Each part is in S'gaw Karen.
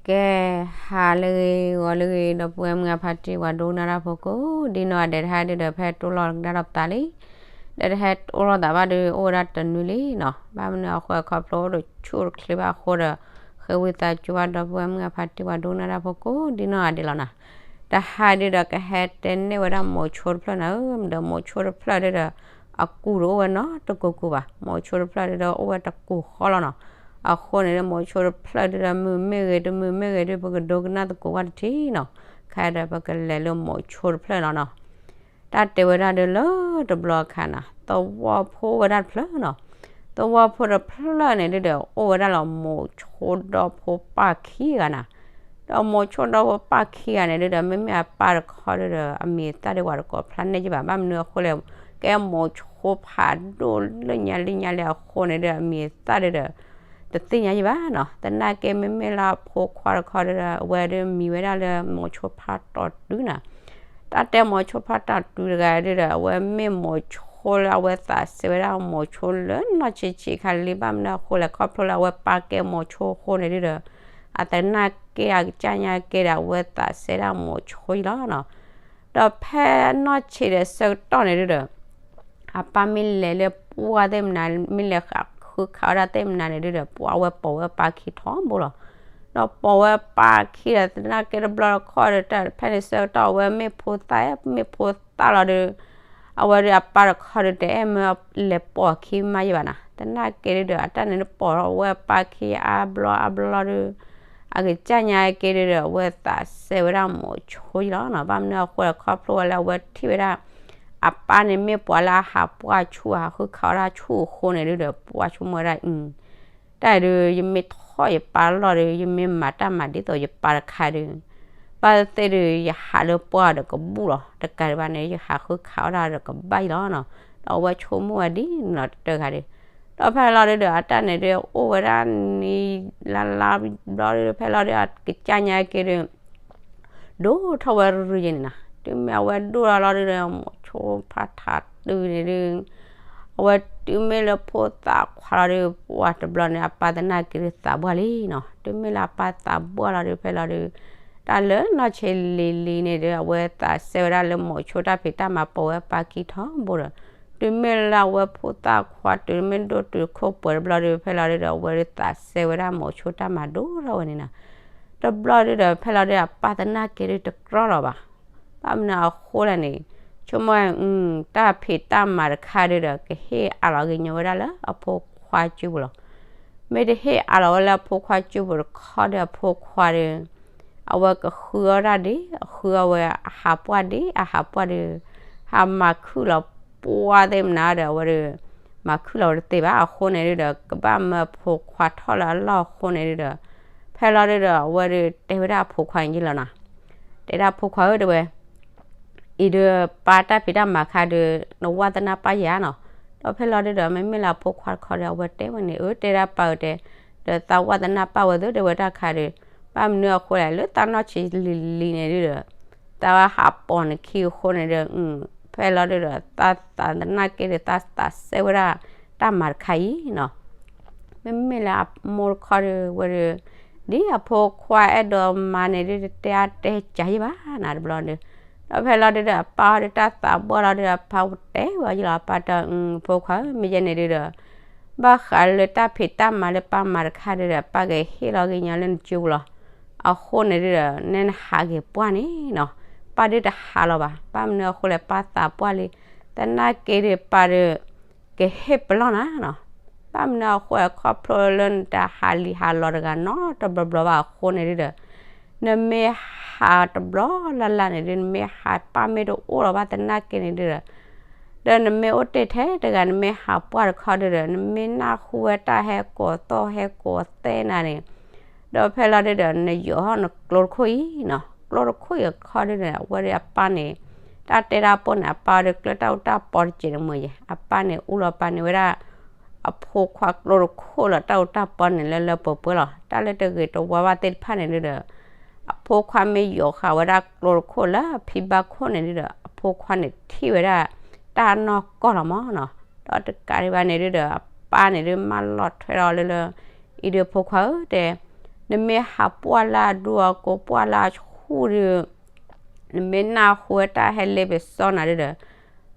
ကဲ, ဟါလၢအဂ့ၤ ဂီၤလၢအဂ့ၤ ဒီပုၢ်ဝဲၢ်မုၢ်အဖါတံၢ် ပှၤဒိကနၣ်တၢ်ဖိကိးဒ်နီၢ်ဂၤဒဲး တဟါဒုဒီး ဖဲတိၢ်လီၤကဒါဒီးပသးလံ. ဒီးတဟါတိၢ်လီၤသးဘၣ်ဒီး အိၣ်ဝဲဒၣ်တနွံလံနီၤ. ဘၣ်မနုၤအဃိ အခီဖျိအိၣ်တဆူၣ်အိၣ်တချ့ဘၣ်အဃိဒီး ဃ့ဝံသးစူၤဘၣ် ဒီပုၢ်ဝဲၢ်မုၢ်အဖါတံၢ် ပှၤဒိကနၣ်တၢ်ဖိကိးဒ်နီၢ်ဂၤဒဲးလီၤနီၤ. တဟါဒုဒီး ကဟဲတဲန့ၢ်ဝဲဒၣ်မိးဆိတဖျၢၣ်နီၤ. ဒီးမိးဆိတဖျၢၣ်ဒုဒီး အကူၣ်တအိၣ်ဝဲနီတကူာ်ကူာ်ဘၣ်. မိးဆိတဖျၢၣ်ဒုဒီး အိၣ်ဝဲတကူာ်ဃီလီၤနီၤ. အဃိန့ၣ်ဒီး မိးဆိတဖျၢၣ်ဒုဒီး မုာ်မ့ၢ်ဂ့ၤ တမုာ်မ့ၢ်ဂ့ၤဒု ပကဒိကနၣ်သကိးဝဲတထံၣ်နီၤ. ခဲဒီး ပကလဲၤလၢမိးဆိတဖျၢၣ်လီၤနီၤ. တၢ်တဲဝဲဒၣ်ဒီး လၢတဘျီအခါနီၤ သဝီဖိဝဲဒၣ်တဖျၢၣ်နီၤ. သဝီဖိတဖျၢၣ်န့ၣ်ဒုဒီး အိၣ်ဝဲဒၣ်လၢမိးဆိဒီဖိပၢ်ခံဂၤနီၤ. ဒီးမိးဆိဒီဖိပၢ်ခံဂၤန့ၣ်ဒုဒီး မ့မ့ၢ်အပၢ်တခီဒုဒီး အမံၤအသၣ်ဒု ပှၤတကိးဖျါနဲၣ်က့ဘၣ်. ဘၣ်မနုၤအဃိလဲၣ်, ကဲမိးဆိဖးဒိၣ်လၢညါလံညါလံအဃိန့ၣ်ဒီး အမံၤအသၣ်ဒုဒီး တသ့ၣ်ညါက့ဘၣ်နီၤ. သနာ်က့မ့မ့ၢ်လၢအဖိခွါတခီဒုဒီး အဝဲဒုမံၤဝဲဒၣ်လၢမိးဆိဖးတီတုၤနီၤ. တၢ်တဲမိးဆိဖးတီတုၤတဂၤဒုဒီး အဝဲမ့ၢ်မိးဆိလၢအဝဲသးစဲဝဲဒၣ်မိးဆိလၢနီၢ်ဆံးဆံးခါလံ. ဘၣ်မနုၤအဃိလဲၣ်, ခီဖျိလၢအဝဲပၢ်ကဲမိးဆိအဃိန့ၣ်ဒုဒီး အသနာ်က့အကစၢ်ညါက့ဒီး အဝဲသးစဲဒၣ်မိးဆိလီၤနီၤ. ဒီးဖဲနီၢ်ဆံးဒီးဆၢကတီၢ်န့ၣ်ဒုဒီး အပၢ်မ့ၢ်လဲၤလၢပှၢ်သ့ၣ်မနုၤ မ့ၢ်လဲၤဃုခးဝဲဒၣ်သ့ၣ်မနုၤန့ၣ်ဒုဒီး ပှၢ်ဝဲပိာ်ဝဲပၢ်ခံထီဘိလီၤ. ဒီးပိာ်ဝဲပၢ်ခံဒီး သနာ်က့တဘျီတခီဒီး တၢ်ဖဲန့ၣ်ဆၢကတီၢ် အဝဲမ့ၢ်ဖိသၣ် မ့ၢ်ဖိသၣ်လီၤဒီး အဝဲဒုးအပၢ်တခီဒုး တအဲၣ်မၢလဲၤပိာ်အခံမးယဘၣ်နီၤ. သနာ်က့ဒုဒီး အတၢ်န့ၣ်ပိာ်ထီၣ်ဝဲပၢ်ခံအါဘျီအါဘျီဒီး အကစၢ်ညါက့ဒုဒီး အဝဲသးစဲဝဲဒၣ်မိးဆိလီၤနီၤ. ဘၣ်မနုၤအဃိလဲၣ်, ခီဖျိဝဲလၢအဝဲထံၣ်ဝဲဒၣ် အပၢ်န့ၣ်မ့ၢ်ပှၤလၢအဟးပှၢ်ဆူၣ် ဟးဃုခးဝဲဒၣ်ဆူၣ်အဃိန့ၣ်ဒုဒီး ပှၢ်ဆိကမိၣ်ဝဲဒၣ် အ တၢ်ဒုး ယမ့ၢ်ထီၣ်ယပၢ်လီၢ်ဒီး ယမ့ၢ်မၤတၢ်မၤဒ်သိးယပၢ်တခါဒုး ဘၣ်သ့ၣ်သ့ၣ်ဒုး ယဟးလၢပှၢ်ဒီးကဘူၣ်လီၤ. တကးဒံးဘၣ်န့ၣ် ယဟးဃုခးဝဲဒၣ်ဒီးကဘၣ်အံၤလီၤနီၤ. ဒီးအဝဲဆိကမိၣ်ဝဲဒ်န့ၣ်လီၤ တတၢၢ်ခါဒုး ဒီးဖဲလီၤဒုဒီး အတၢ်န့ၣ်ဒုး အိၣ်ဝဲဒၣ်နံၤလါလါဘျီဒုး ဖဲလီၤဒုး အကစၢ်ညါက့ဒုး ဒိၣ်ထီၣ်ဝဲရုၢ်ယဲန့ၣ်နီၤ. တုၤမ့ၢ်အဝဲဒိၣ်လီၤလီၤဒုဒီး မိးဆိဖးထီတုၤန့ၣ်ဒုး အဝဲတုၤမ့ၢ်လၢဖိသၣ်ခွါလီၤဒုး ပှၢ်တဘျီန့ၣ် အပၢ်သနာ်က့ဒုးသးပှၢ်လံနီၤ. တုၤမ့ၢ်လၢအပၢ်သးပှၢ်လီၤဒုး ဖဲလီၤဒုး တၢ်လၢနီၢ်ဆံးလံၤလံၤန့ၣ်ဒုး အဝဲသးစဲဝဲဒၣ်လၢမိးဆိတၢ်ဖံးတၢ်မၤ ပိာ်ဝဲပၢ်ခံထီဘိဒီး တုၤမ့ၢ်လၢအဝဲဖိသၣ်ခွါတုၤမ့ၢ်ဒိၣ်တုၤခိၣ်ပှဲၤတဘျီဒုး ဖဲလီၤဒုဒီး အဝဲဒုးသးစဲဝဲဒၣ်မိးဆိတၢ်မၤဒိၣ်ထီၣ်ဝဲန့ၣ်နီၤ. တဘျီဒုဒီး ဖဲလီၤဒုး အပၢ်သနာ်က့ဒုးတကြီလီၤဘၣ်. ဘၣ်မနုၤအဃိလဲၣ်န့ၣ် ဆိကမိၣ် တၢ်ဖံးတၢ်မၤတခါဒုဒီး ကဟ့ၣ်အးလီၤက့ၤညီဝဲဒၣ်လၢအဖိခွါစုပူၤလီၤ. မ့ၢ်တဟ့ၣ်အးလီၤဝဲလၢအဖိခွါစုပူၤတခီဒီး အဖိခွါဒီး အဝဲကဃုအီၣ်တၢ်ဒ်အဃုအီၣ်ဝဲ အဟးပှၢ်ဒ်အဟးပှၢ်ဒီး ဟးမၤခုၣ်လီၤပှၢ်သ့ၣ်မနုၤဒီး အဝဲဒီး မၤခုၣ်လီၤဝဲတသ့ဘၣ်. အဃိန့ၣ်ဒုဒီး ကဘၣ်မၢအဖိခွါထီၣ်လၢအလီၢ်အဃိန့ၣ်ဒုဒီး ဖဲလီၤဒုဒီး အဝဲဒီးတဲဝဲဒၣ်အဖိခွါန့ၣ်ယ့ၢ်လီၤနီၤ. တဲဒၣ်ဖိခွါဧၢ တဲဝဲ အံၤဒုး ပၢ်တၢ်ဖံးတၢ်မၤခါဒုး နဝဲသနာ်ပၢ်ယၤနီၤ. ဒီးဖဲလီၤဒုဒီး မ့မ့ၢ်လၢအဖိခွါတခီဒီး အဝဲတဲဝဲန့ၣ် အၢ တဲဒၣ်ပၢ်ဧၢ တဲ ဒီးသးဝဲသနာ်ပၢ်ဝဲသ့ၣ် တဲဝဲတၢ်ခါဒီး ဘၣ်မနုၤအဃိလဲၣ် လၢသးနီၢ်ဆံးလံၤလံၤန့ၣ်ဒုဒီး သးဝဲဟးပိာ်နခံအဃိန့ၣ်ဒီး ဖဲလီၤဒုဒီး သးသးသနာ်က့ဒီး သးသးစဲဝဲဒၣ်တၢ်မၤတခါအံၤနီၤ. မ့မ့ၢ်လၢအမိၢ်တခီဒီး ဝဲဒီး ဒ်အဖိခွါအဲၣ်ဒိးမၤန့ၣ်ဒုး တတဲအါတဲကးယံၢ်ဘၣ်နၤတဘျီဒီး ဒီးဖဲလီၤဒုဒီး အပၢ်အီၤဒီးတၢ်သးပှၢ်လီၤဒုဒီး အပၢ်တဲဝဲယလီၤ အပၢ်တဲ ဖိခွါဧၢ မ့ၢ်ယဲန့ၣ်ဒုဒီး ဘၣ်ဃးလၢတၢ်ဖံးတၢ်မၤလၢပၢ်မၤတခါဒုဒီး ပၢ်ကဟ့ၣ်လီၤက့ၤညီလၢနစုပူၤလီၤ. အဃိန့ၣ်ဒုဒီး နဲနဟးက့ၤပှၢ်န့ၣ်နီၤ. ပၢ်ဒုတဟးလီၤဘၣ်. ဘၣ်မနုၤအဃိလဲၣ် ပၢ်သးပှၢ်လံ. သနာ်က့ဒုး ပၢ်ဒုး ကဟ့ၣ်ပလီၢ်နၤနီၤ. ဘၣ်မနုၤအဃိလဲၣ် ခီဖျိလၢနတဟးလံၤဟးလီၤတဂၤနီတဘျီဘျီဘၣ်အဃိန့ၣ်ဒုဒီး နမ့ၢ်ဟးတဘျီလၢ်လၢ်န့ၣ်ဒုး နမ့ၢ်ဟးပၢ်မ့ၢ်တအိၣ်လီၤဘၣ်သနာ်က့န့ၣ်ဒုဒီး ဒီးနမ့ၢ်အိၣ်တ့ၢ်ထဲတဂၤ နမ့ၢ်ဟးပှၢ်တခီဒုဒီး နမ့ၢ်နၢ်ဟူဝဲတၢ်ဟဲကိးသီၣ်ဟဲကိးသဲနၤန့ၣ် ဒီးဖဲလီၤဒုဒီး နယိးထီၣ်နကျိတခိၣ်အံၤနီၤ. ကျိတခိၣ်အံၤအခီဒုန့ၣ် အဝဲဒုးအပၢ်န့ၣ် တၢ်တဲတၢ်ပိၢ်န့ၣ် အပၢ်ဒုးကျၢၢ်တၢ်အူတၢ်ပီတစဲးတမှဲၤယဲၢ် အပၢ်န့ၣ် အူလီၤပာ်န့ၢ်ဝဲဒၣ် အဖိခွါကျိတခိၣ်လၢတၢ်အူတၢ်ပီန့ၣ်လၢလၢပှဲၤပှဲၤလီၤ. တၢ်လၢတဂ့ၤတဝါဘၣ်သ့ၣ်တဖၣ်န့ၣ်ဒုဒီး အဖိခွါမ့ၢ်ယိးဃာ်ဝဲဒၣ်ကျိတခိၣ်လၢအဖံဘၣ်ခိၣ်န့ၣ်ဒုဒီး အဖိခွါန့ၣ်ထံၣ်ဝဲဒၣ် တၢ်နီၢ်ကီၢ်လီၤမးနီၤ. ဒီးတကးဒံးဘၣ်န့ၣ်ဒုဒီး အပၢ်န့ၣ်ဒုးမၢလီၤထွဲဒီးလၢလၢ အံၤဒုးဖိခွါဧၢ တဲ နမ့ၢ်ဟးပှၢ်လၢအဒူအကိး ပှၢ်လၢအဆူၣ်ဒီး နမ့ၢ်နၢ်ဟူဝဲတၢ်ဟဲလ့ပစီနၤဒုဒီး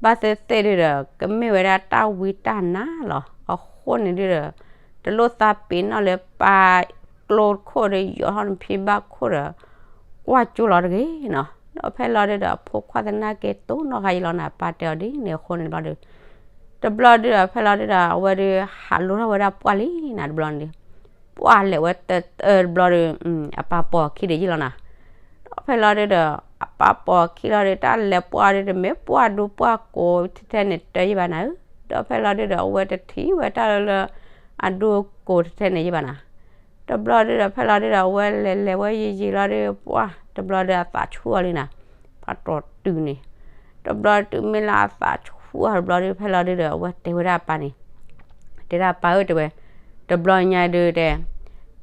ဘၣ်သ့ၣ်သ့ၣ်ဒုဒီး ကမ့ၢ်ဝဲဒၣ်တၢ်ဝံတၢ်နါလီၤ. အဃိန့ၣ်ဒုဒီး တလိၣ်သးပ့ၤနီၣ်လၢပၢ်ကျိတခိၣ်ဒီး ယိးထီၣ်နဖံဘၣ်ခိၣ်ဒီး ကွၢ်ကၠိလီၤတဂ့ၤနီၤ. ဒီးဖဲလီၤဒုဒီး အဖိခွါသနာ်က့ တိၢ်နီၣ်ဃာ်ယလီၤနၤ ပၢ်တဲအီၤဒ်န့ၣ်အဃိန့ၣ်ဘျီဒီး တဘျီဒုဒီး ဖဲလီၤဒုဒီး အဝဲဒု ဟးလိထီၣ်ဝဲဒၣ်ပှၢ်လံနၤ တဘျီန့ၣ် ပှၢ်လဲၤဝဲတၢတၢတဘျီဒီး အပၢ်ပိာ်အခံဒီးယလီၤနၤ. ဒီးဖဲလီၤဒုဒီး အပၢ်ပိာ်အခံလီၤဒီး တၢ်လဲၤပှၢ်ဒုဒီး မ့ၢ်ပှၢ်ဒူပှၢ်ကိးထဲထဲန့ၣ် တၢယဘၣ်နၤဧၢ. ဒီးဖဲလီၤဒုဒီး အဝဲတထံၣ်ဝဲတၢ်လၢ အဒူကိးထဲထဲန့ၣ်ယဘၣ်နၤ. တဘျီဒုဒီး ဖဲလီၤဒုဒီး အဝဲလဲၤလဲၤဝဲယံာ်ယံာ်လီၤဒီး ပှၢ်တဘျီဒီး အသးဆူၣ်အီၤလံနၤ ဖးတီၤတုၤန့ၣ်. တဘျီတုၤမ့ၢ်လၢအသးဆူၣ်အီၤတဘျီဒီး ဖဲလီၤဒုဒီး အဝဲတဲဝဲဒၣ်အပၢ်န့ၣ် တဲဒၣ်ပၢ်ဧၢ တဲဝဲ, တဘျီညါဒုတဲ,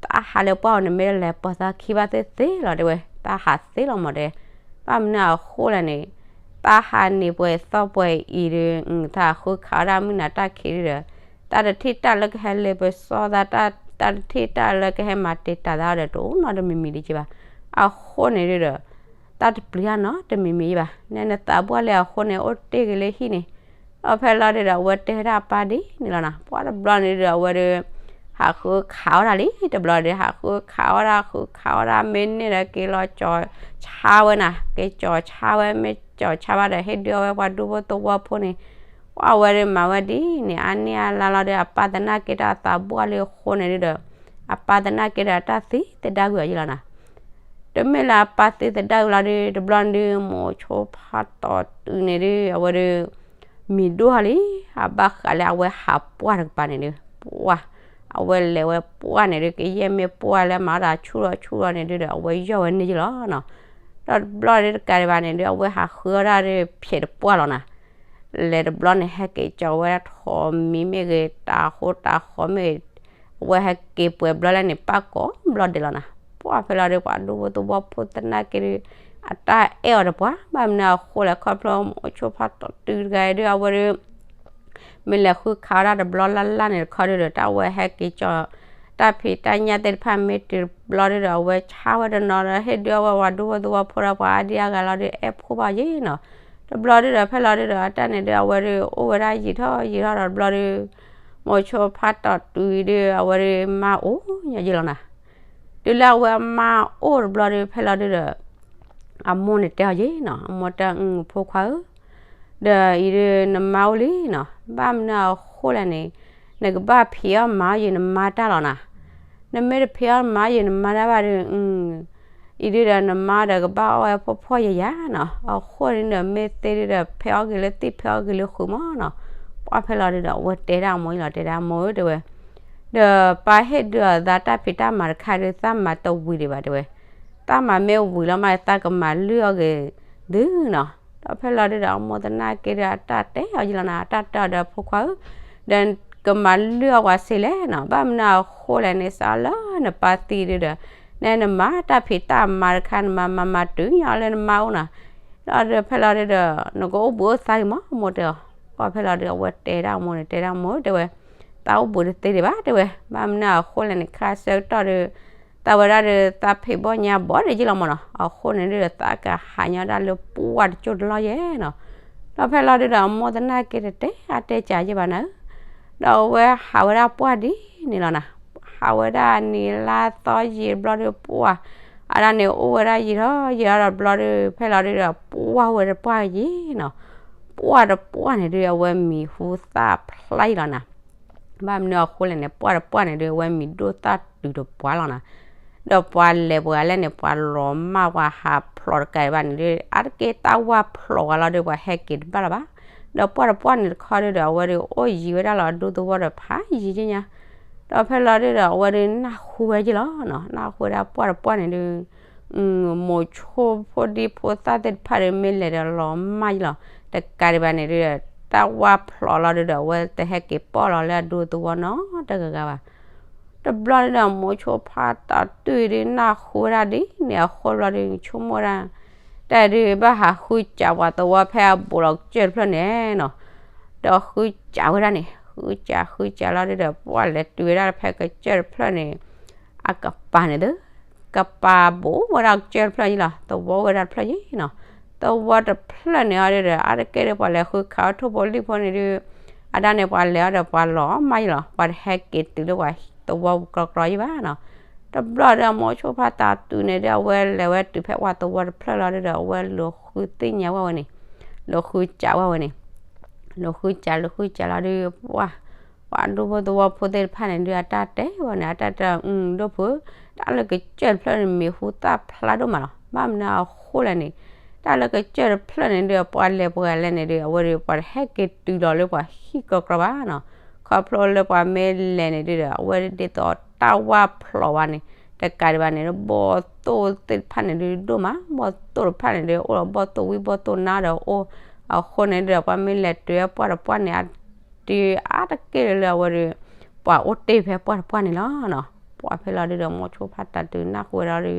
သးဟးလၢပှၢ်အီၤန့ၣ် မ့ၢ်လၢလဲၤပိာ်သးခံဘၣ်သ့ၣ်သ့ၣ်လီၤ တဲဝဲ, သးဟးသ့လီၤမးတဲ, ဘၣ်မနုၤအဃိလဲၣ်န့ၣ်, သးဟးန့ၢ်ပှဲၤသီပှဲၤအံၤဒု, သးဃုခးဝဲဒၣ်မုၢ်နၤတၢ်ခံဒုဒီး, သးတထံၣ်တၢ်လၢကဟဲလ့ပစီသး, သးတထံၣ်တၢ်လၢကဟဲမၤတံာ်တာ်သးဒီး တအိၣ်နီတမံၤမံၤဒံးက့ဘၣ်. အဃိန့ၣ်ဒုဒီး တၢ်တပျံၤတၢ်နီတမံၤမံၤဘၣ်, နဲနသးပှၢ်လၢအဃိန့ၣ် အိၣ်တ့ၢ်က့ၤလၢဟံၣ်န့ၣ်. ဒီးဖဲလီၤဒုဒီး အဝဲတဲဝဲဒၣ်အပၢ်ဒ်န့ၣ်လီၤနၤ. ပှၢ်တဘျီန့ၣ်ဒုဒီး အဝဲဒု ဟးဃုခးအီၣ်တၢ်လံ, တဘျီဒု ဟးဃုခးအီၣ်တၢ် ဃုခးအီၣ်တၢ် မ့ၢ်န့ၢ်ဒီး က့ၤလီၤကၠီၤဆါဝဲနၤ, က့ၤကၠီၤဆါဝဲ, မ့ၢ်ကၠီၤဆါဘၣ်ဒီး ဟ့ၣ်ဒုအီၣ်ဝဲပှၤဒူဖိသဝီဖိန့ၣ်. ပှၢ်ဝဲဒုမၤဝဲဒ်န့ၣ် အါန့ၢ်အါလါလီၤဒု အပၢ်သနာ်က့ဒီးအသးပှၢ်လၢအဃိန့ၣ်ဒုဒီး, အပၢ်သနာ်က့ဒီးတၢ်သံသဒၣ်ကွံာ်အီၤယလီၤနၤ. တမ့ၢ်လၢအပၢ်သံသဒၣ်ကွံာ်လီၤဒု တဘျီန့ၣ်ဒု မိၤဆိဖးတီတုၤန့ၣ်ဒု အဝဲဒု မံၤဒိၣ်ထီၣ်လံ, အဘၣ်ဃးလၢအဝဲဟးပှၢ်တကပၤန့ၣ်ဒု, ပှၢ်, အဝဲလဲၤဝဲပှၢ်န့ၣ်ဒု ကယဲၢ်မ့ၢ်ပှၢ်လၢမၤတၢ်ဆူၣ်ထီၣ်ဆူၣ်ထီၣ်န့ၣ်ဒုဒီး အဝဲယီၢ်ဝဲန့ၢ်ယလီၤနီၤ. ဒီးတဘျီဒုတကးဒံးဘၣ်န့ၣ်ဒု အဝဲဟးဃုအီၣ်ဒၣ်ဒု ဖျဲးတပှၢ်လီၤနၤ. လဲၤတဘျီန့ၣ်ဟဲက့ၤကၠီၤဝဲဒၣ်ထိးမံၤမ့ၢ်ဂ့ၤ တၤဟိတၤဃီမ့ၢ်ဂ့ၤ, အဝဲဟဲက့ၤပှဲၤဘျီလဲၣ်န့ၣ် ပၣ်ကိးဘျီဒဲးလီၤနၤ. ပှၢ်ဖဲလီၤဒု ပှၤဒူဖိသဝီဖိသနာ်က့ဒု အတၢ်အဲၣ်အီၤတပှၢ်, ဘၣ်မနုၤအဃိလဲၣ် ခီဖျိမိၤဆိဖးတီတုၤတဂၤအံၤဒု အဝဲဒု မ့ၢ်လဲၤဃုခးဝဲဒၣ်တဘျီလၢ်လၢ်န့ၣ်တခီဒုဒီး တၢ်ဝဲဟဲက့ၤကၠီၤ တၢ်ဖံးတၢ်ညၣ်သ့ၣ်တဖၣ်မ့ၢ်တုၤတဘျီဒုဒီး အဝဲဆါဝဲတနီၤဒီး ဟ့ၣ်ဒုအီၣ်ဝဲပှၤဒူဖိသဝီဖိဒီးပှၤအါဒံအါဂၤလီၤဒု အဲၣ်ဖိဘၣ်ယဲနီၤ. တဘျီဒုဒီး ဖဲလီၤဒုဒီး အတၢ်န့ၣ်ဒု အဝဲဒု အိၣ်ဝဲဒၣ်ယံာ်ထီၣ်ယံာ်ထီၣ်ဒီးတဘျီဒု မိၤဆိဖးတီတုၤအံၤဒု အဝဲဒု မါအိၣ်ညါယဲလီၤနၤ. တုၤလၢအဝဲမါအိၣ်တဘျီဒု ဖဲလီၤဒုဒီး အမိၢ်န့ၣ်တဲအီၤယဲနီၤ, အမိၢ်တဲ ဖိခွါဧၢ, ဒီးအံၤဒု နမါအိၣ်လံနီၤ, ဘၣ်မနုၤအဃိလဲၣ်န့ၣ် နကဘၣ်ဖံးအီၣ်မၤအီၣ်ယံာ်နမါတၢ်လီၤနၤ. နမ့ၢ်တဖံးအီၣ်မၤအီၣ်ယံာ်နမါတၢ်ဘၣ်ဒု အံၤဒုဒီးနမါဒီးကဘၣ်အီၣ်ဝဲဖှီၣ်ဖှီၣ်ယာ်ယာ်နီၤ, အဃိန့ၣ်ဒီး မ့ၢ်သ့ဒုဒီး ဖဲအီၣ်က့ၤလၢသံၣ် ဖဲအီၣ်က့ၤလၢဃုာ်မးနီၤ. ပှၢ်ဖဲလီၤဒုဒီး အဝဲတဲဒၣ်အမိၢ်အံၤလီၤ, တဲဒၣ်မိၢ်ဧၢ တဲဝဲ, ဒီးပၢ်ဟ့ၣ်ဒုအီၤသးတၢ်ဖံးတၢ်မၤတခါဒု သးမၤတဝံၤဒံးဘၣ် တဲဝဲ, သးမၤမ့ၢ်ဝံၤလီၤမး သးကမၤလုၢ်အီၣ်က့ၤသုနီၤ. ဒီးဖဲလီၤဒုဒီး အမိၢ်သနာ်က့ဒီး အတၢ်တဲအီၤယဲလီၤနၤ, အတၢ်တဲအီၤဒီး ဖိခွါဧၢ, ဒီးကမၤလုၢ်အီၣ်ပှၤစ့လဲၣ်နီၤ, ဘၣ်မနုၤအဃိလဲၣ်န့ၣ် စးလၢနပၢ်သံဒုဒီး နဲနမၤတၢ်ဖံးတၢ်မၤတခါ နမၤမၤမၤတုၤညီလၢနမါအိၣ်နီၤ. ဒီးဖဲလီၤဒုဒီး နကအိၣ်ဘှံးအိၣ်သါက့ၤမး မိၢ်တဲအီၤ. ပှၢ်ဖဲလီၤဒု အဝဲတဲဒၣ်မိၢ်န့ၣ် တဲဒၣ်မိၢ် တဲဝဲ, သးအိၣ်ဘှံးတသ့ဒံးဘၣ် တဲဝဲ, ဘၣ်မနုၤအဃိလဲၣ်န့ၣ် ခါဆၢကတီၢ်ဒု သးဝဲဒၣ်ဒီး သးဖံးဘီၣ်ညါဘီၣ်ဒီးယဲလီၤမးနီၤ, အဃိန့ၣ်ဒုဒီး သးကဟးညီဒၣ်လၢပှၢ်တကၠိၢ်တလီၢ်ယဲနီၤ. ဒီးဖဲလီၤဒုဒီး အမိၢ်သနာ်က့တတဲအါတဲစှၤယဲဘၣ်နၤဧၢ, ဒီးအဝဲဟးဝဲဒၣ်ပှၢ်ဒ်န့ၣ်လီၤနၤ. ဟးဝဲဒၣ်နံၤလါသီယံာ်တဘျီဒု ပှၢ်, အဒၣ်န့ၣ်အိၣ်ဝဲဒၣ်ယံာ်ထီၣ်ယံာ်ထီၣ်ဒီးတဘျီဒု ဖဲလီၤဒုဒီး ပှၢ်ဝဲတပှၢ်ယဲနီၤ. ပှၢ်တပှၢ်န့ၣ်ဒု အဝဲမံၤဟူသၣ်ဖျါယံာ်လီၤနၤ. ဘၣ်မနုၤအဃိလဲၣ်န့ၣ် ပှၢ်တပှၢ်န့ၣ်ဒု အဝဲမံၤဒိၣ်သၣ်တုၤတပှၢ်လီၤနၤ. ဒီးပှၤလဲၤပှၤလဲၣ်န့ၣ် ပှၤလီၤမၢ်ပှၤဟးဖျိးတကးဒံးဘၣ်န့ၣ်ဒု အါတက့ၢ်တၢ်ဝၢ်ဖျိးဝဲလီၤဒု ပှၤဟဲက့ၤတဘၣ်လၢၤဘၣ်. ဒီးပှၢ်တပှၢ်န့ၣ်တခီဒုဒီး အဝဲဒု အိၣ်ယံၤဝဲဒၣ်လီၤ အဒူသဝီဒီးဖးယံၤက့ညါ. ဒီးဖဲလီၤဒုဒီး အဝဲဒုနၢ်ဟူဝဲယဲလီၤနီၤ, နၢ်ဟူဝဲဒၣ်ပှၢ်တပှၢ်န့ၣ်ဒု မိၤဆိဖိဒံဖိသၣ်သ့ၣ်တဖၣ်ဒု မ့ၢ်လဲၤဒီးလီၤမၢ်ယဲလီၤ. တကးဒံးဘၣ်န့ၣ်ဒု တၢ်ဝၢ်ဖျိးလီၤဒုဒီး အဝဲတဟဲက့ၤပီၣ်လီၤလၢအဒူသဝီနီတဂၤဂၤဘၣ်. တဘျီဒုဒီး မိၤဆိဖးတီတုၤဒု နၢ်ဟူဝဲဒၣ်ဒ်န့ၣ်အဃိတဘျီဒု ဆိကမိၣ်ဝဲဒၣ် တၢ်ဒုးဘၣ်ဟးဃုစးပှၤသဝီဖဲအဘူးလီၤကစၢၢ်တဖျၢၣ်န့ၣ်နီၤ. ဒီးဃုစးဝဲဒၣ်န့ၣ် ဃုစးဃုစးလီၤဒုဒီး ပှၢ်လဲၤတုၤဝဲဒၣ်ဖဲကစၢၢ်တဖျၢၣ်န့ၣ် အကပၤန့ၣ်သၢ ကပၤဘူးဝဲဒၣ်ကစၢၢ်တဖျၢၣ်ယ့ၣ်လီၤ, သဝီဝဲဒၣ်တဖျၢၣ်ယ့ၣ်နီၤ. သဝီတဖျၢၣ်န့ၣ်အီၤဒုဒီး အါတက့ၢ်ဒီးပှၤလဲၤဃုခးအီၣ်ထိၣ်ဖိလံၣ်ဖိန့ၣ်ဒု အတၢ်န့ၣ် ပှၤလဲၤအီၤဒီးပှၤလီၤမၢ်ယ့ၣ်လီၤ, ပှၤတဟဲက့ၤတုၤလၢပှၤသဝီပူၤကြီကြီယ့ၣ်ဘၣ်နီၤ. တဘျီဒီး မိၤဆိဖးတၢ်တုၤန့ၣ်ဒု အဝဲလဲၤဝဲတုၤဖဲပှၤသဝီတဖျၢၣ်လီၤဒုဒီး အဝဲလူၤဃုသ့ၣ်ညါဝဲန့ၣ်, လူၤဃုစးဝဲန့ၣ်, လူၤဃုစး လူၤဃုစးလီၤဒု ပှၤ ပှၤဒူဖိသဝီဖိသ့ၣ်တဖၣ်န့ၣ်ဒု အတၢ်တဲဝဲန့ၣ် အတၢ်တဲ ဒိၣ်ဖု, တၢ်လၢကစၢၢ်တဖျၢၣ်န့ၣ် မံၤဟူသၣ်ဖျါဒိၣ်မးလီၤ. ဘၣ်မနုၤအဃိလဲၣ်န့ၣ်, တၢ်လၢကစၢၢ်တဖျၢၣ်န့ၣ်ဒု ပှၤလဲၤပှၤလဲၤန့ၣ်ဒု အဝဲဒု ပှၤတဟဲက့ၤတုၤလီၤလၢပှၤဟံၣ်ကြီကြီဘၣ်နီၤ. ခီဖျိလၢပှၤမ့ၢ်လဲၤန့ၣ်ဒုဒီး အဝဲဒ်သိးတၢ်ဝၢ်ဖျိးဝဲန့ၣ်, တကးဒံးဘၣ်န့ၣ် ဘီၣ်သိၣ်သ့ၣ်တဖၣ်န့ၣ်ဒုဒိၣ်မး, ဘီၣ်သိၣ်တဖၣ်န့ၣ်ဒု အိၣ်ဒီးဘီၣ်သိၣ်ဝံၣ်ဘီၣ်သိၣ်နါဒီးအိၣ်, အဃိန့ၣ်ဒုဒီး ပှၤမ့ၢ်လဲၤတုၤပှၢ်တပှၢ်န့ၣ် အ တုၤအါတက့ၢ်လၢအဝဲဒု ပှၤအိၣ်တ့ၢ်ဖဲပှၢ်တပှၢ်န့ၣ်လီၤနီၤ. ပှၤဖဲလီၤဒုဒီး မိၤဆိဖးတၢ်တုၤနၢ်ဟူဝဲလီၤဒု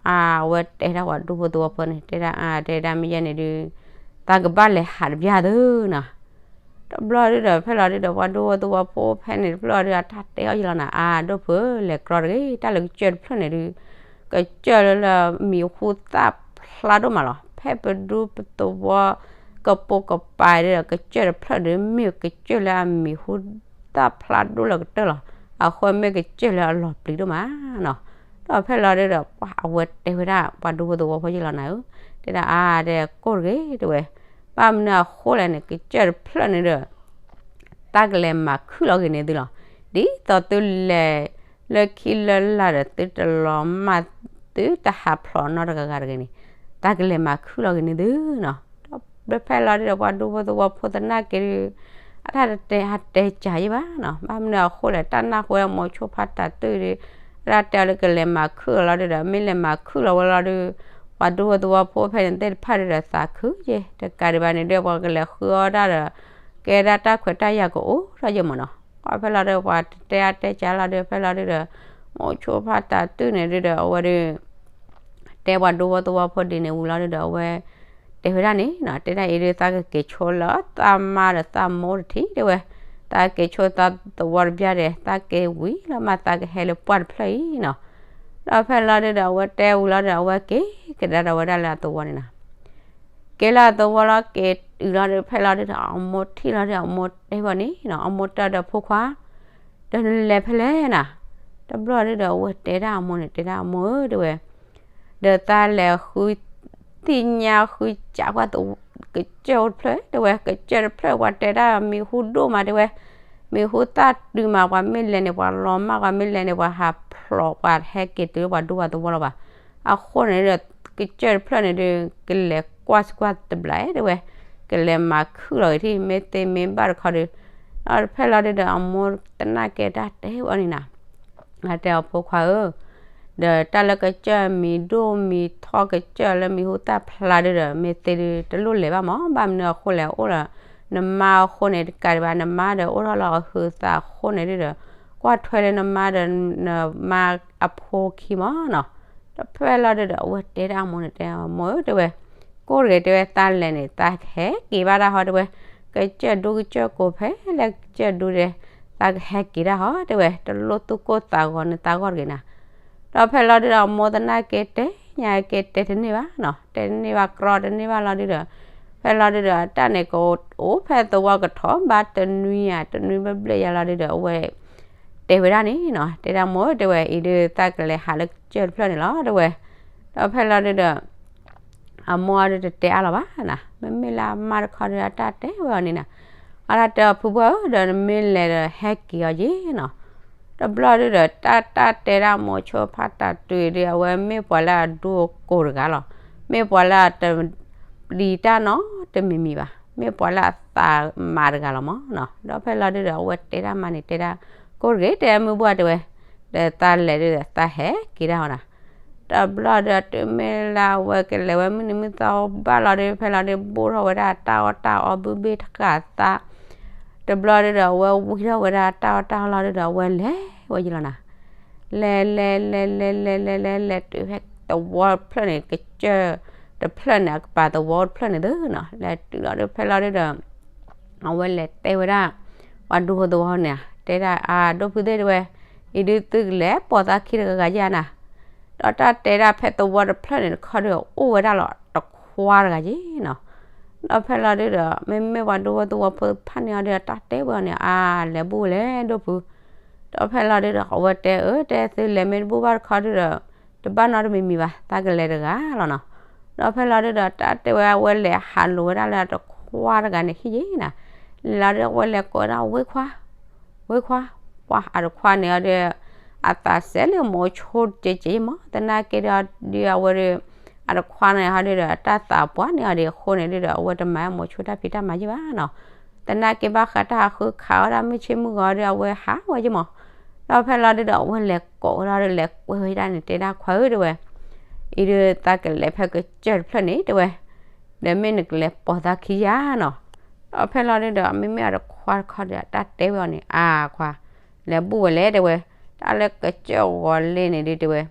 အဝဲတဲဒၣ်ပှၤဒူဖိသဝီဖိန့ၣ် တဲဒၣ် အတဲဒၣ်မ့ၢ်ယဲန့ၣ်ဒု သးကဘၣ်လဲၤဟးတဘျီသုနီၤ. တဘျီဒုဒီး ဖဲလီၤဒုဒီး ပှၤဒူဖိသဝီဖိဖဲန့ၣ်တဖျၢၣ်အီၤဒု အတၢ်တဲအီၤယ့ၣ်လီၤနီၤ, အဒိၣ်ဖု လဲၤကြီတဂ့ၤ, တၢ်လၢကစၢၢ်တဖျၢၣ်န့ၣ်ဒု ကစၢၢ်လၢလၢမံၤဟူသၣ်ဖျါဒိၣ်မးလီၤ. ဖဲပဒူပသဝီ ကပိာ်ကပၤဒုဒီး ကစၢၢ်တဖျၢၣ်ဒု မ့ၢ်ကစၢၢ်လၢအမံၤဟူသၣ်ဖျါဒိၣ်လၢကတၢၢ်လီၤ. အဃိမ့ၢ်ကစၢၢ်လၢအလီၤပျံၤဒိၣ်မးနီၤ. ဒီးဖဲလီၤဒုဒီး ပှၤအဝဲတဲဝဲဒၣ် ပှၤဒူဖိသဝီဖိယ့ၣ်လီၤနီၤဧၢ, တဲဒၣ်အါ တဲကိၢ်တဂ့ၤတဲဝဲ, ဘၣ်မနုၤအဃိလဲၣ်န့ၣ် ကစၢၢ်တဖျၢၣ်န့ၣ်ဒီး တၢ်ကလဲၤမၤခုၣ်လီၤဂ့ၤန့ၢ်သုလီၤ. ဒ်သိးသုလဲၤလၢခံလၢလာ်ဒီး သုတလီၤမၢ် သုတဟးဖျိးနီတဂၤဂၤတဂ့ၤန့ၣ်, တၢ်ကလဲၤမၤခုၣ်လီၤဂ့ၤန့ၢ်သုနီၤ. ဒီးဖဲလီၤဒုဒီး ပှၤဒူဖိသဝီဖိသနာ်က့ဒု အတၢ်တတဲအါတဲကၢ်ယ့ၣ်ဘၣ်နီၤ. ဘၣ်မနုၤအဃိလဲၣ် တၢ်နၢ်ဟူဝဲမိၤဆိဖးတၢ်တုၤဒု အတၢ်တဲအီၤလၢကလဲၤမၤခုၣ်လီၤလီၤဒုဒီး မ့ၢ်လဲၤမၤခုၣ်လီၤဝဲလီၤဒု ပှၤဒူဖိသဝီဖိဖဲန့ၣ်သ့ၣ်တဖၣ်ဒုဒီးသးခုယ့ၣ်, တကးဒံးဘၣ်န့ၣ်ဒု ပှၤကလဲၤဃုအီၣ်တၢ်ဒီး ကဲဒၣ်တၢ်ခွဲးတၢ်ယာ်ကအိၣ်ထီၣ်ယ့ၣ်မးနီၤ. ပှၤဖဲလီၤဒု ပှၤတတဲအါတဲကၢ်လီၤဒု ဖဲလီၤဒုဒီး မိၤဆိဖးတၢ်တုၤန့ၣ်ဒုဒီး အဝဲဒု တဲပှၤဒူဖိသဝီဖိဒ်န့ၣ်ဝံၤလီၤဒုဒီး အဝဲ တဲဝဲဒၣ်န့ၣ်နီၤ, တဲဒၣ်အံၤဒု သးကက့ၤဆိလၢသးမါဒီးသးမိၢ်တထံၣ်တဲဝဲ, သးက့ၤဆိသးသဝီတဘျီဒီး သးက့ၤဝံၤလီၤမး သးကဟဲလၢပှၢ်တဖျၢၣ်အံၤနီၤ. ဒီးဖဲလီၤဒုဒီး အဝဲတဲဝံၤလီၤဒီး အဝဲက့ၤကဒါဒီးဝဲဒၣ်လၢအသဝီန့ၣ်နီၤ. က့ၤလၢအသဝီလီၤ က့ၤတုၤလီၤဒု ဖဲလီၤဒုဒီး အမိၢ်ထံၣ်လီၤဒု အမိၢ်တဲဝဲန့ၣ်နီၤ, အမိၢ်တဲဒီးဖိခွါ ဒီးနလဲၤဖဲလဲၣ်နၤ. တဘျီဒုဒီး အဝဲတဲဒၣ်အမိၢ်န့ၣ် တဲဒၣ်အမိၢ်ဧၢ တဲဝဲ, ဒီးသးလဲၤဃုသ့ၣ်ညါဃုစးကွၢ် ကစၢၢ်အိၣ်တဖျၢၣ် တဲဝဲ, ကစၢၢ်တဖျၢၣ် ပှၤတဲဒၣ်မံၤဟူဒိၣ်မး တဲဝဲ, မံၤဟူသၣ်တုၤမး ပှၤမ့ၢ်လဲၤန့ၣ် ပှၤလီၤမၢ် ပှၤမ့ၢ်လဲၤန့ၣ် ပှၤဟးဖျိးပှၤဟဲက့ၤတုၤလၢပှၤဒူပှၤသဝီလီၤဘၣ်. အဃိန့ၣ်ဒီး ကစၢၢ်တဖျၢၣ်န့ၣ်ဒု ကလဲၤကွၢ်စကွၢ်တဘျီ တဲဝဲ, ကလဲၤမၤခုၣ်လီၤဂ့ၤထံၣ် မ့ၢ်သ့မ့ၢ်ဘၣ်တခီဒု ဒီးဖဲလီၤဒုဒီး အမိၢ်သနာ်က့တၢ်တဲဝဲန့ၣ်နၤ အတဲအီၤဖိခွါဧၢ, ဒီးတၢ်လၢကစၢၢ်မံၤဒိၣ်မံၤထီၣ် ကစၢၢ်လၢမံၤဟူသၣ်ဖျါဒုဒီး မ့ၢ်သ့ဒု တလိၣ်လဲၤဘၣ်မး, ဘၣ်မနုၤအဃိလဲၣ် အိၣ်ဒီးနမါအဃိန့ၣ် တကးဒံးဘၣ် နမါဒီးအိၣ်ထီၣ်လၢအဟုးသးအဃိန့ၣ်ဒုဒီး ကွၢ်ထွဲလၢနမါဒီးနမါအဖိခံမးနီၤ. ဒီးဖဲလီၤဒုဒီး အဝဲတဲဒၣ်အမိၢ်န့ၣ် တဲအမိၢ်ဧၢ တဲဝဲ, ကိၢ်တဂ့ၤ တဲဝဲ သးလဲၤန့ၣ် သးဟဲက့ၤဘၣ်တၢ်ဟီ တဲဝဲ, ကစၢၢ်ဒူကစၢၢ်ကိးဖဲလဲၣ် ကစၢၢ်ဒူဒီး သးကဟဲက့ၤတၢ်ဟီ တဲဝဲ, တလိၣ်သူၣ်ကိၢ်သးဂီၤနသးဂီၢ်တဂ့ၤနၤ. ဒီးဖဲလီၤဒုဒီး အမိၢ်သနာ်က့တဲညါက့ၤတဲတန့ၢ်ဘၣ်နီၤ, တဲတန့ၢ်ဘၣ် ကြီတန့ၢ်ဘၣ်လီၤဒုဒီး ဖဲလီၤဒုဒီး တၢ်န့ၣ်ကအိၣ်ဖဲသဝီကထီၣ်ဘၣ်တနွံဧါ တနွံဘျဲၣ်ဘျဲၣ်ယါလီၤဒုဒီး အဝဲ တဲဝဲဒၣ်န့ၣ်နီၤ, တဲဒၣ်မိၢ်ဧၢ တဲဝဲ အံၤဒု သးကလဲၤဟးလၢကစၢၢ်တဖျၢၣ်န့ၣ်လီၤ တဲဝဲ. ဒီးဖဲလီၤဒုဒီး အမိၢ်အဒုတတဲအါလီၤဘၣ်နၤ, မ့မ့ၢ်လၢအမါတခီဒု အတၢ်တဲဝဲအီၤန့ၣ်နၤ, အတၢ်တဲအီၤဖုဘှၢ်ဧၢ ဒီးနမ့ၢ်လဲၤဒီးဟဲက့ၤအီၤယ့ၣ်နီၤ. တဘျီဒုဒီး တၢ်တၢ်တဲဒၣ်မိၤဆိဖးတၢ်တုၤဒု အဝဲမ့ၢ်ပှၤလၢအဒူအကိၢ်တဂၤလီၤ, မ့ၢ်ပှၤလၢအတပျံၤတၢ်နီတမံၤမံၤဘၣ်, မ့ၢ်ပှၤလၢအသးမၤတဂၤလီၤမးနီၤ. ဒီးဖဲလီၤဒုဒီး အဝဲတဲဒၣ်မါန့ၣ် တဲဒၣ် ကိၢ်တဂ့ၤ တဲမုၢ်ဘှၢ်တဲဝဲ, ဒီးသးလဲၤဒုဒီးသးဟဲက့ၤတၢ်ဟီနၤ. တဘျီဒီး တုၤမ့ၢ်လၢအဝဲကလဲၤဝဲမုၢ်နံၤမုၢ်သီဘၣ်လီၤဒု ဖဲလီၤဒု ဘိၣ်ထီၣ်ဝဲဒၣ်တၢ်အီၣ်တၢ်အီဘုဘ့ၣ်တဃာ်သး, တဘျီဒုဒီး အဝဲဝံထီၣ်ဝဲဒၣ်တၢ်အီၣ်တၢ်အီလီၤဒုဒီး အဝဲလဲၤဝဲယံၤလီၤနၤ. လဲၤလဲၤလဲၤလဲၤလဲၤလဲၤလဲၤလဲၤတုၤဖဲသဝီတဖျၢၣ်န့ၣ် ကစၢၢ်တဖျၢၣ်န့ၣ် အကပၤသဝီတဖျၢၣ်န့ၣ်သုနီၤ. လဲၤတုၤလီၤဒု ဖဲလီၤဒုဒီး အဝဲလဲၤတဲဝဲဒၣ် ပှၤဒူဖိသဝီန့ၣ် တဲဒၣ်အဒိၣ်ဖုသ့ၣ်တဲဝဲ, အံၤဒုသုကလဲၤပိာ်သးခံတဂၤဂၤယါနၤ. ဒီးတၢ်တဲဒၣ်ဖဲသဝီတဖျၢၣ်န့ၣ်တခီဒီး အိၣ်ဝဲဒၣ်လီၤတခွါတဂၤယ့ၣ်နီၤ. ဒီးဖဲလီၤဒုဒီး မ့မ့ၢ်ပှၤဒိဝဲသဝီဖိတဖၣ်န့ၣ်အီၤဒီး တၢ်တဲဝဲအီၤန့ၣ် အါ လဲၤဘူၣ်ဝဲလဲၣ်ဒိၣ်ဖု. ဒီးဖဲလီၤဒုဒီး အဝဲတဲအၢ တဲသုလဲၤမ့ၢ်တဘူၣ်ဘၣ်တခီဒုဒီး တဘၣ်နီတမံၤမံၤဘၣ် သးကလဲၤတဂၤလီၤနီၤ. ဒီးဖဲလီၤဒုဒီး တၢ်တဲဝဲအဝဲလဲၤဟးလိာ်ဝဲဒၣ်လၢအတခွါတဂၤန့ၣ်ဟံၣ်ယ့ၣ်နီၤ. လဲၤလီၤဒုအဝဲလဲၤကိးဝဲဒၣ် ဝ့ခွါ ဝ့ခွါ, ပှၤအတခွါန့ၣ်အီၤဒီး အသးစဲးလၢမိၤဆိတက့ၢ်ယ့ၣ်မး, သနာ်က့ဒီး ဒုအဝဲဒီး အတခွါန့ၣ်ဟီဒုဒီး တၢ်သးပှၢ်န့ၣ်အီၤဒံးအဃိန့ၣ်ဒုဒီး အဝဲတမၤမိၤဆိတၢ်ဖံးတၢ်မၤယ့ၣ်ဘၣ်နီၤ. သနာ်က့ဘၣ်ဃးတၢ်ဟးဃုခးဝဲဒၣ် မုၢ်ဆ့ၣ်မုၢ်ဂီၤဒီး အဝဲဟးဝဲယ့ၣ်မး. ဒီးဖဲလီၤဒုဒီး အဝဲလဲၤကိးဝဲဒၣ်ဒီး လဲၤကွဲဝဲဒၣ်န့ၣ် တဲဒၣ်ခွါဧၢ တဲဝဲ, အံၤဒုးသးကလဲၤဖဲကစၢၢ်တဖျၢၣ်န့ၣ် တဲဝဲ, ဒီးမ့ၢ်နကလဲၤပိာ်သးခံယၤနီၤ. ဒီးဖဲလီၤဒုဒီး မ့မ့ၢ်အတခွါတခီဒီး တၢ်တဲဝဲအီၤန့ၣ် အါခွါ လဲၤဘူၣ်ဝဲလဲၣ် တဲဝဲ, တၢ်လၢကစၢၢ်ဂီၤလ့န့ၣ်ဒုတဲဝဲ,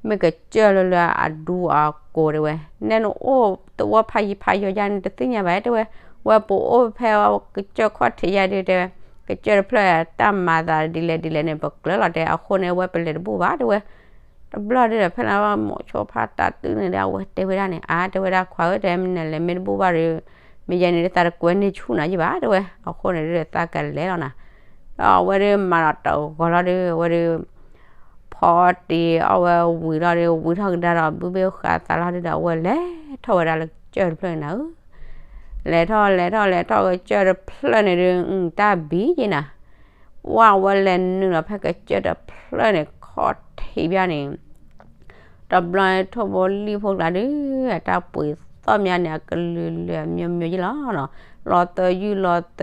မ့ၢ်ကစၢၢ်လၢလၢအဒူအကိၤတဲဝဲ, နဲနအိၣ်သဝီဖးယံၤဖးယီၤယါန့ၣ် တသ့ၣ်ညါဘၣ်တဲဝဲ, ဝဲပအိၣ်ဖဲကစၢၢ်ခီၣ်ထံးယါဒုတဲဝဲ, ကစၢၢ်တဖျၢၣ်တၢ်မၤသးဒ်လဲၣ်ဒ်လဲၣ်န့ၣ် ပကျၢၤလီၤတဲ အဃိန့ၣ် ဝဲပလဲၤတဘူၣ်ဘၣ်တဲဝဲ. တဘျီဒုဒီး ဖဲလီၤမိၤဆိဖးတၢ်တုၢ်န့ၣ်ဒီး အဝဲတဲဝဲဒၣ်န့ၣ် အါ တဲဝဲဒၣ်ခွါဧၢ တဲမ့ၢ်နလဲၤမ့ၢ်တဘူၣ်ဘၣ်ဒီး မ့ၢ်ယဲန့ၣ်ဒု သးတကွဲန့ၢ်ဆူၣ်နၤယ့ၣ်ဘၣ်တဲဝဲ, အဃိန့ၣ်ဒုဒီး သးကလဲၤလီၤနၤ. ဒီးအဝဲဒုမၤလီၤတဂီၤလီၤဒု အဝဲဒု ဖီအီၣ်တ့ၤအီၣ်ဝဲဝံၤလီၤဒု ဝံၤထီၣ်ကဒါဒီး ဘုဘ့ၣ်ဃးသးလီၤဒုဒီး အဝဲလဲၤထီၣ်ဝဲဒၣ်လၢကစၢၢ်တဖျၢၣ်န့ၣ်နၤဧၢ. လဲၤထီၣ်လဲၤထီၣ်လဲၤထီၣ်ကစၢၢ်တဖျၢၣ်န့ၣ်ဒု တၢ်ဘံယ့ၣ်နၤ, ဝဲအဝဲလဲၤနုာ်လီၤဖဲကစၢၢ်တဖျၢၣ်န့ၣ် ခီၣ်ထံးဘၣ်န့ၣ် တဘျီန့ၣ် ထိၣ်ဖိလံၣ်ဖိကျါဒု အတၢ်ပှ့ၤသီၣ်မးန့ၣ် အကလုာ်လုာ်အမျိုးမျိုးယ့ၣ်လီၤနီၤ. လီၤသယုၢ်လီၤသ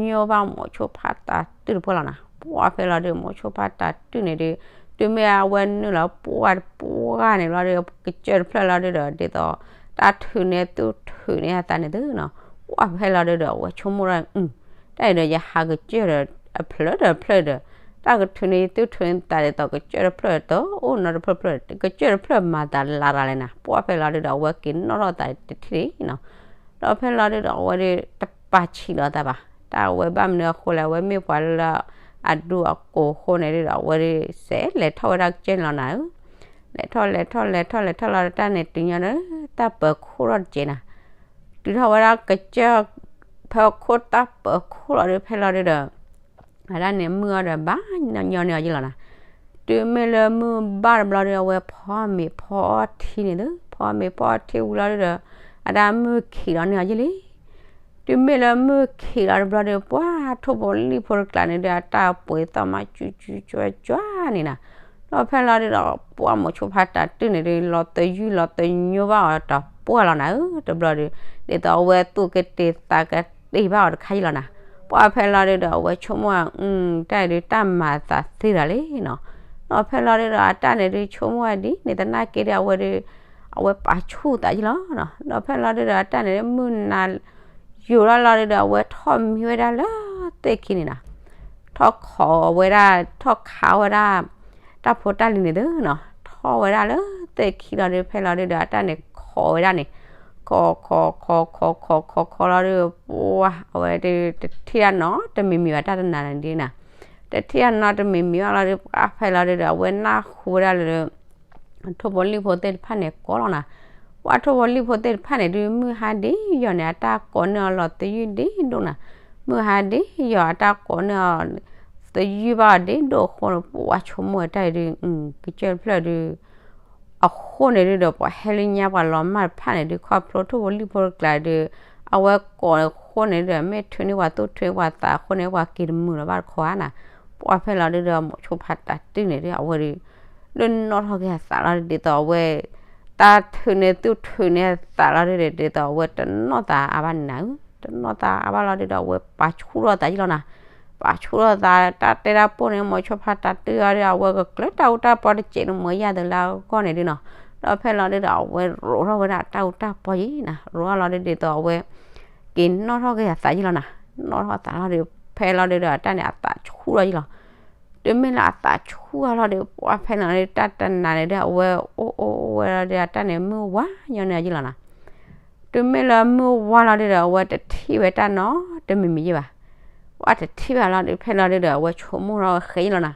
ညိဘၣ်မိၤဆိဖးတၢ်တုၢ်တဖျၢၣ်လီၤနၤ. ပှၢ်ဖဲလီၤဒု မိၤဆိဖးတၢ်တုၢ်န့ၣ်ဒု တုၤမ့ၢ်အဝဲနုာ်လီၤပှၢ်တပှၢ်န့ၣ်လီၤဒု ကစၢၢ်တဖျၢၣ်လီၤဒုဒီး ဒ်သိး တၢ်ထုးန့ၢ်သူၣ်ထုးန့ၢ်အသးန့ၣ်သုနီၤ. ပှၢ်ဖဲလီၤဒုဒီး အဝဲဆိကမိၣ်ဒီး အု တၢ်အံၤဒီး ယဟးကစၢၢ်ဒီးအဖျၢၣ်ဒီးဖျၢၣ်ဒီး တၢ်ကထုးန့ၢ်သူၣ်ထုးန့ၢ်သးဒ်သိး ကစၢၢ်တဖျၢၣ်တအိၣ်နီတဖျၢၣ်ဖျၢၣ် ကစၢၢ်တဖျၢၣ်မၤသးလၢ်တၢ်လဲၣ်နၤ. ပှၢ်ဖဲလီၤဒုဒီး အဝဲက့ၤနီၣ်ထီၣ်သးတထံၣ်လံနီၤ. ဒီးဖဲလီၤဒုဒီး အဝဲဒု တပာ်ဆံးလီၤသးဘၣ်. တၢ်အဝဲဘၣ်မနုၤအဃိလဲၣ် အဝဲမ့ၢ်ပှၤလၢအဒူအကိၤအဃိန့ၣ်ဒုဒီး အဝဲဒု စဲးလဲၤထီၣ်ဝဲဒၣ်ကစၢၢ်န့ၣ်လီၤနၤဧၢ. လဲၤထီၣ်လဲၤထီၣ်လဲၤထီၣ်လဲၤထီၣ်လီၤဒု တၢ်န့ၣ်တုၤညီဒီး တၢ်ပၢၤခိၣ်ထီၣ်တစဲးနၤ. တုၤထီၣ်ဝဲဒၣ်ကစၢၢ် ဖဲခိၣ်တၢ်ပၢၤခိၣ်လီၤဒု ဖဲလီၤဒုဒီး အတၢ်န့ၣ်မုၢ်အီၤဒီးဘၣ်ညီန့ၢ်အီၤယ့ၣ်လီၤနၤ. တုၤမ့ၢ်လၢမုၢ်ဘၣ်တဘျီဒု အဝဲဖီမ့ၤဖီအီထံန့ၣ်သု ဖီမ့ၤဖီအီထံဝံၤလီၤဒုဒီး အတၢ်မုၢ်ခံးလီၤန့ၢ်အီၤယ့ၣ်လံ. တုၤမ့ၢ်လၢမုၢ်ခံးလီၤတဘျီဒု ပှၢ်ထိၣ်ဖိလံၣ်ဖိတကျါန့ၣ်ဒု အတၢ်ပှ့ၤသီၣ်မး ကၠူကၠူကၠွဲကၠွဲန့ၣ်နၤ. ဒီးဖဲလီၤဒုဒီး ပှၢ်မိၤဆိဖးတၢ်တုၢ်န့ၣ်ဒု လီၤသယုၢ်လီၤသညိဘၣ်အီၤတပှၢ်လီၤနၤဧၢ တဘျီဒု ဒ်သိးအဝဲသူၣ်ကတ့ၤသးကတ့ၤဘၣ်အီၤတခါယ့ၣ်လီၤနၤ. ပှၢ်ဖဲလီၤဒုဒီး အဝဲဆိကမိၣ် တၢ်အံၤဒု တၢ်မၤသးသ့တၢ်လံနီၤ. ဒီးဖဲလီၤဒုဒီး အတၢ်န့ၣ်ဒု ဆိကမိၣ်ဝဲဒ်န့ၣ်သနာ်က့ဒီး အဝဲဒု အဝဲပာ်ဆူၣ်သးယ့ၣ်လီၤနီၤ. ဒီးဖဲလီၤဒုဒီး အတၢ်န့ၣ်ဒု မုၢ်နၤ ယိာ်ထီၣ်လီၤဒုဒီး အဝဲထီၣ်မံဝဲဒၣ်လၢသ့ၣ်ခံန့ၣ်နီၤ. ထီၣ်ခိးဝဲဒၣ် ထီၣ်ခးဝဲဒၣ် တၢ်ဖိတၢ်လံၤန့ၣ်သုနီၤ. ထီၣ်ဝဲဒၣ်လၢသ့ၣ်ခံလီၤဒု ဖဲလီၤဒုဒီး အတၢ်န့ၣ်ခိးဝဲဒၣ်န့ၣ် ခိးခိးခိးခိးခိးခိးခိးလီၤဒု ပှၢ် အဝဲဒု တထံၣ်တၢ်နီတမံၤမံၤဘၣ် တၢ်တနၤန့ၣ်ဒုနီၤ. တထံၣ်တၢ်နီတမံၤမံၤဘၣ်လီၤဒု ပှၢ်ဖဲလီၤဒုဒီး အဝဲနၢ်ဟူဝဲဒၣ်လၢ ထိၣ်ဖိလံၣ်ဖိသ့ၣ်တဖၣ်န့ၣ်ကိးလီၤနၤ. ပှၢ်ထိၣ်ဖိလံၣ်ဖိသ့ၣ်တဖၣ်န့ၣ်ဒု မုၢ်ဟါဒ့ယီၤန့ၣ် အတၢ်ကိးန့ၢ်အီၤလီၤသယုၢ်ဒ့ဒိၣ်နၤ. မုၢ်ဟါဒ့ယီၤ အတၢ်ကိးန့ၢ်အီၤ သယုၢ်ဘၣ်အီၤဒ့ဒိၣ်အဃိန့ၣ် ပှၢ်ဆိကမိၣ်တၢ်အံၤဒု ကစၢၢ်တဖျၢၣ်ဒု အဃိန့ၣ်ဒုဒီး ပှၤဟဲလၢညါပှၤလီၤမၢ်တဖၣ်န့ၣ်ဒု ခီဖျိထိၣ်ဖိလံၣ်ဖိတကျါဒု အဝဲကိးန့ၣ်အဃိန့ၣ်ဒု မ့ၢ်ထုးန့ၢ်ပှၤသူၣ်ထုးန့ၢ်ပှၤသးအဃိန့ၣ် ပှၤက့ၤတမုာ်လၢၤဘၣ်တခီဧါနၤ. ပှၢ်ဖဲလီၤဒုဒီး မိၤဆိဖးတၢ်တုၢ်န့ၣ်ဒု အဝဲဒု ဒုးနီၣ်ထီၣ်က့ၤအသးလီၤဒု ဒ်သိးအဝဲ တၢ်ထုးန့ၢ်သူၣ်ထုးန့ၢ်အသးလီၤဒုဒီး ဒ်သိးအဝဲတနီၣ်သးအါဘၣ်န့ၣ်နၤဧၢ. တနီၣ်သးအါဘၣ်လီၤဒုဒီး အဝဲပာ်ဆူၣ်ထီၣ်သးယ့ၣ်လီၤနၤ. ပာ်ဆူၣ်ထီၣ်သး တၢ်တဲတၢ်ပိၢ်န့ၣ် မိၤဆိဖးတၢ်တုၢ်အီၤဒု အဝဲကကျၢၤတၢ်အူတၢ်ပီတစဲးန့ၣ်မ့ၢ်ယၤသးလၢအဂီၢ်န့ၣ်ဒုနီၤ. ဒီးဖဲလီၤဒုဒီး အဝဲရိးထီၣ်ဝဲဒၣ်တၢ်အူတၢ်ပီယ့ၣ်နၤ. ရိးထီၣ်လီၤဒု ဒ်သိးအဝဲ က့ၤနီၣ်ထီၣ်က့ၤအသးယ့ၣ်လီၤနၤ. နီၣ်ထီၣ်သးလီၤဒု ဖဲလီၤဒုဒီး အတၢ်န့ၣ် အသးဆူၣ်လီၤယ့ၣ်လီၤ. တုၤမ့ၢ်လၢအသးဆူၣ်အါလီၤဒု ပှၢ်ဖဲန့ၣ်ဒု တၢ်တနၤန့ၣ်ဒု အဝဲအိၣ်အိၣ်ဝဲလီၤဒု အတၢ်န့ၣ်မုၢ်ဝါညီန့ၢ်အီၤယ့ၣ်လီၤနၤ. တုၤမ့ၢ်လၢမုၢ်ဝါလီၤဒုဒီး အဝဲတထံၣ်ဝဲတၢ်နီတမံၤမံၤယ့ၣ်ဘၣ်. ပှၢ်တထံၣ်ဘၣ်လီၤဒု ဖဲလီၤဒုဒီး အဝဲဆိကမိၣ်ထီၣ်ဝဲဃဲယ့ၣ်လီၤနၤ.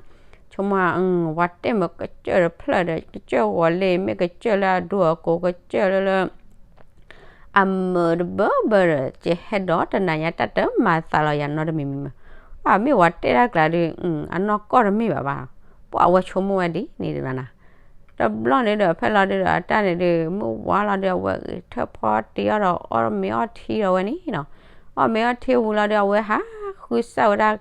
ဆိကမိၣ် ဝၤတဲမ့ၢ်ကစၢၢ်တဖျၢၣ်ဒီး ကစၢၢ်ဂီၤလံ မ့ၢ်ကစၢၢ်လၢအဒိအကိး ကစၢၢ်လၢလၢ အမုာ်တဘၢဘၢဒီး ကဟဲဒီးတနၤညါ တၢ်တမၤသးလီၤယၤနီတမံၤမံၤမး, အမ့ၢ်ဝၤတဲတၢ်ကျါဒီး အနီၢ်ကီၢ်တမ့ၢ်ဘၣ်ဘၣ်, ပှၤအဝဲဆိကမိၣ်ဝဲဒ်န့ၣ်ဒၣ်နၤ. တဘျီန့ၣ်ဒီး ဖဲလီၤဒုဒီးအတၢ်န့ၣ်ဒုး မုၢ်ဝါလီၤဒီး အဝဲဂဲၤထၢၣ်ဖီတ့အီၣ်ဒီး အီၣ်မ့ၤအီထံဒီးဝဲန့ၣ်နီၤ, အီၣ်မ့ၤအီထံဝံၤလီၤဒီး အဝဲဟးဃုစၢ်ဝဲဒၣ်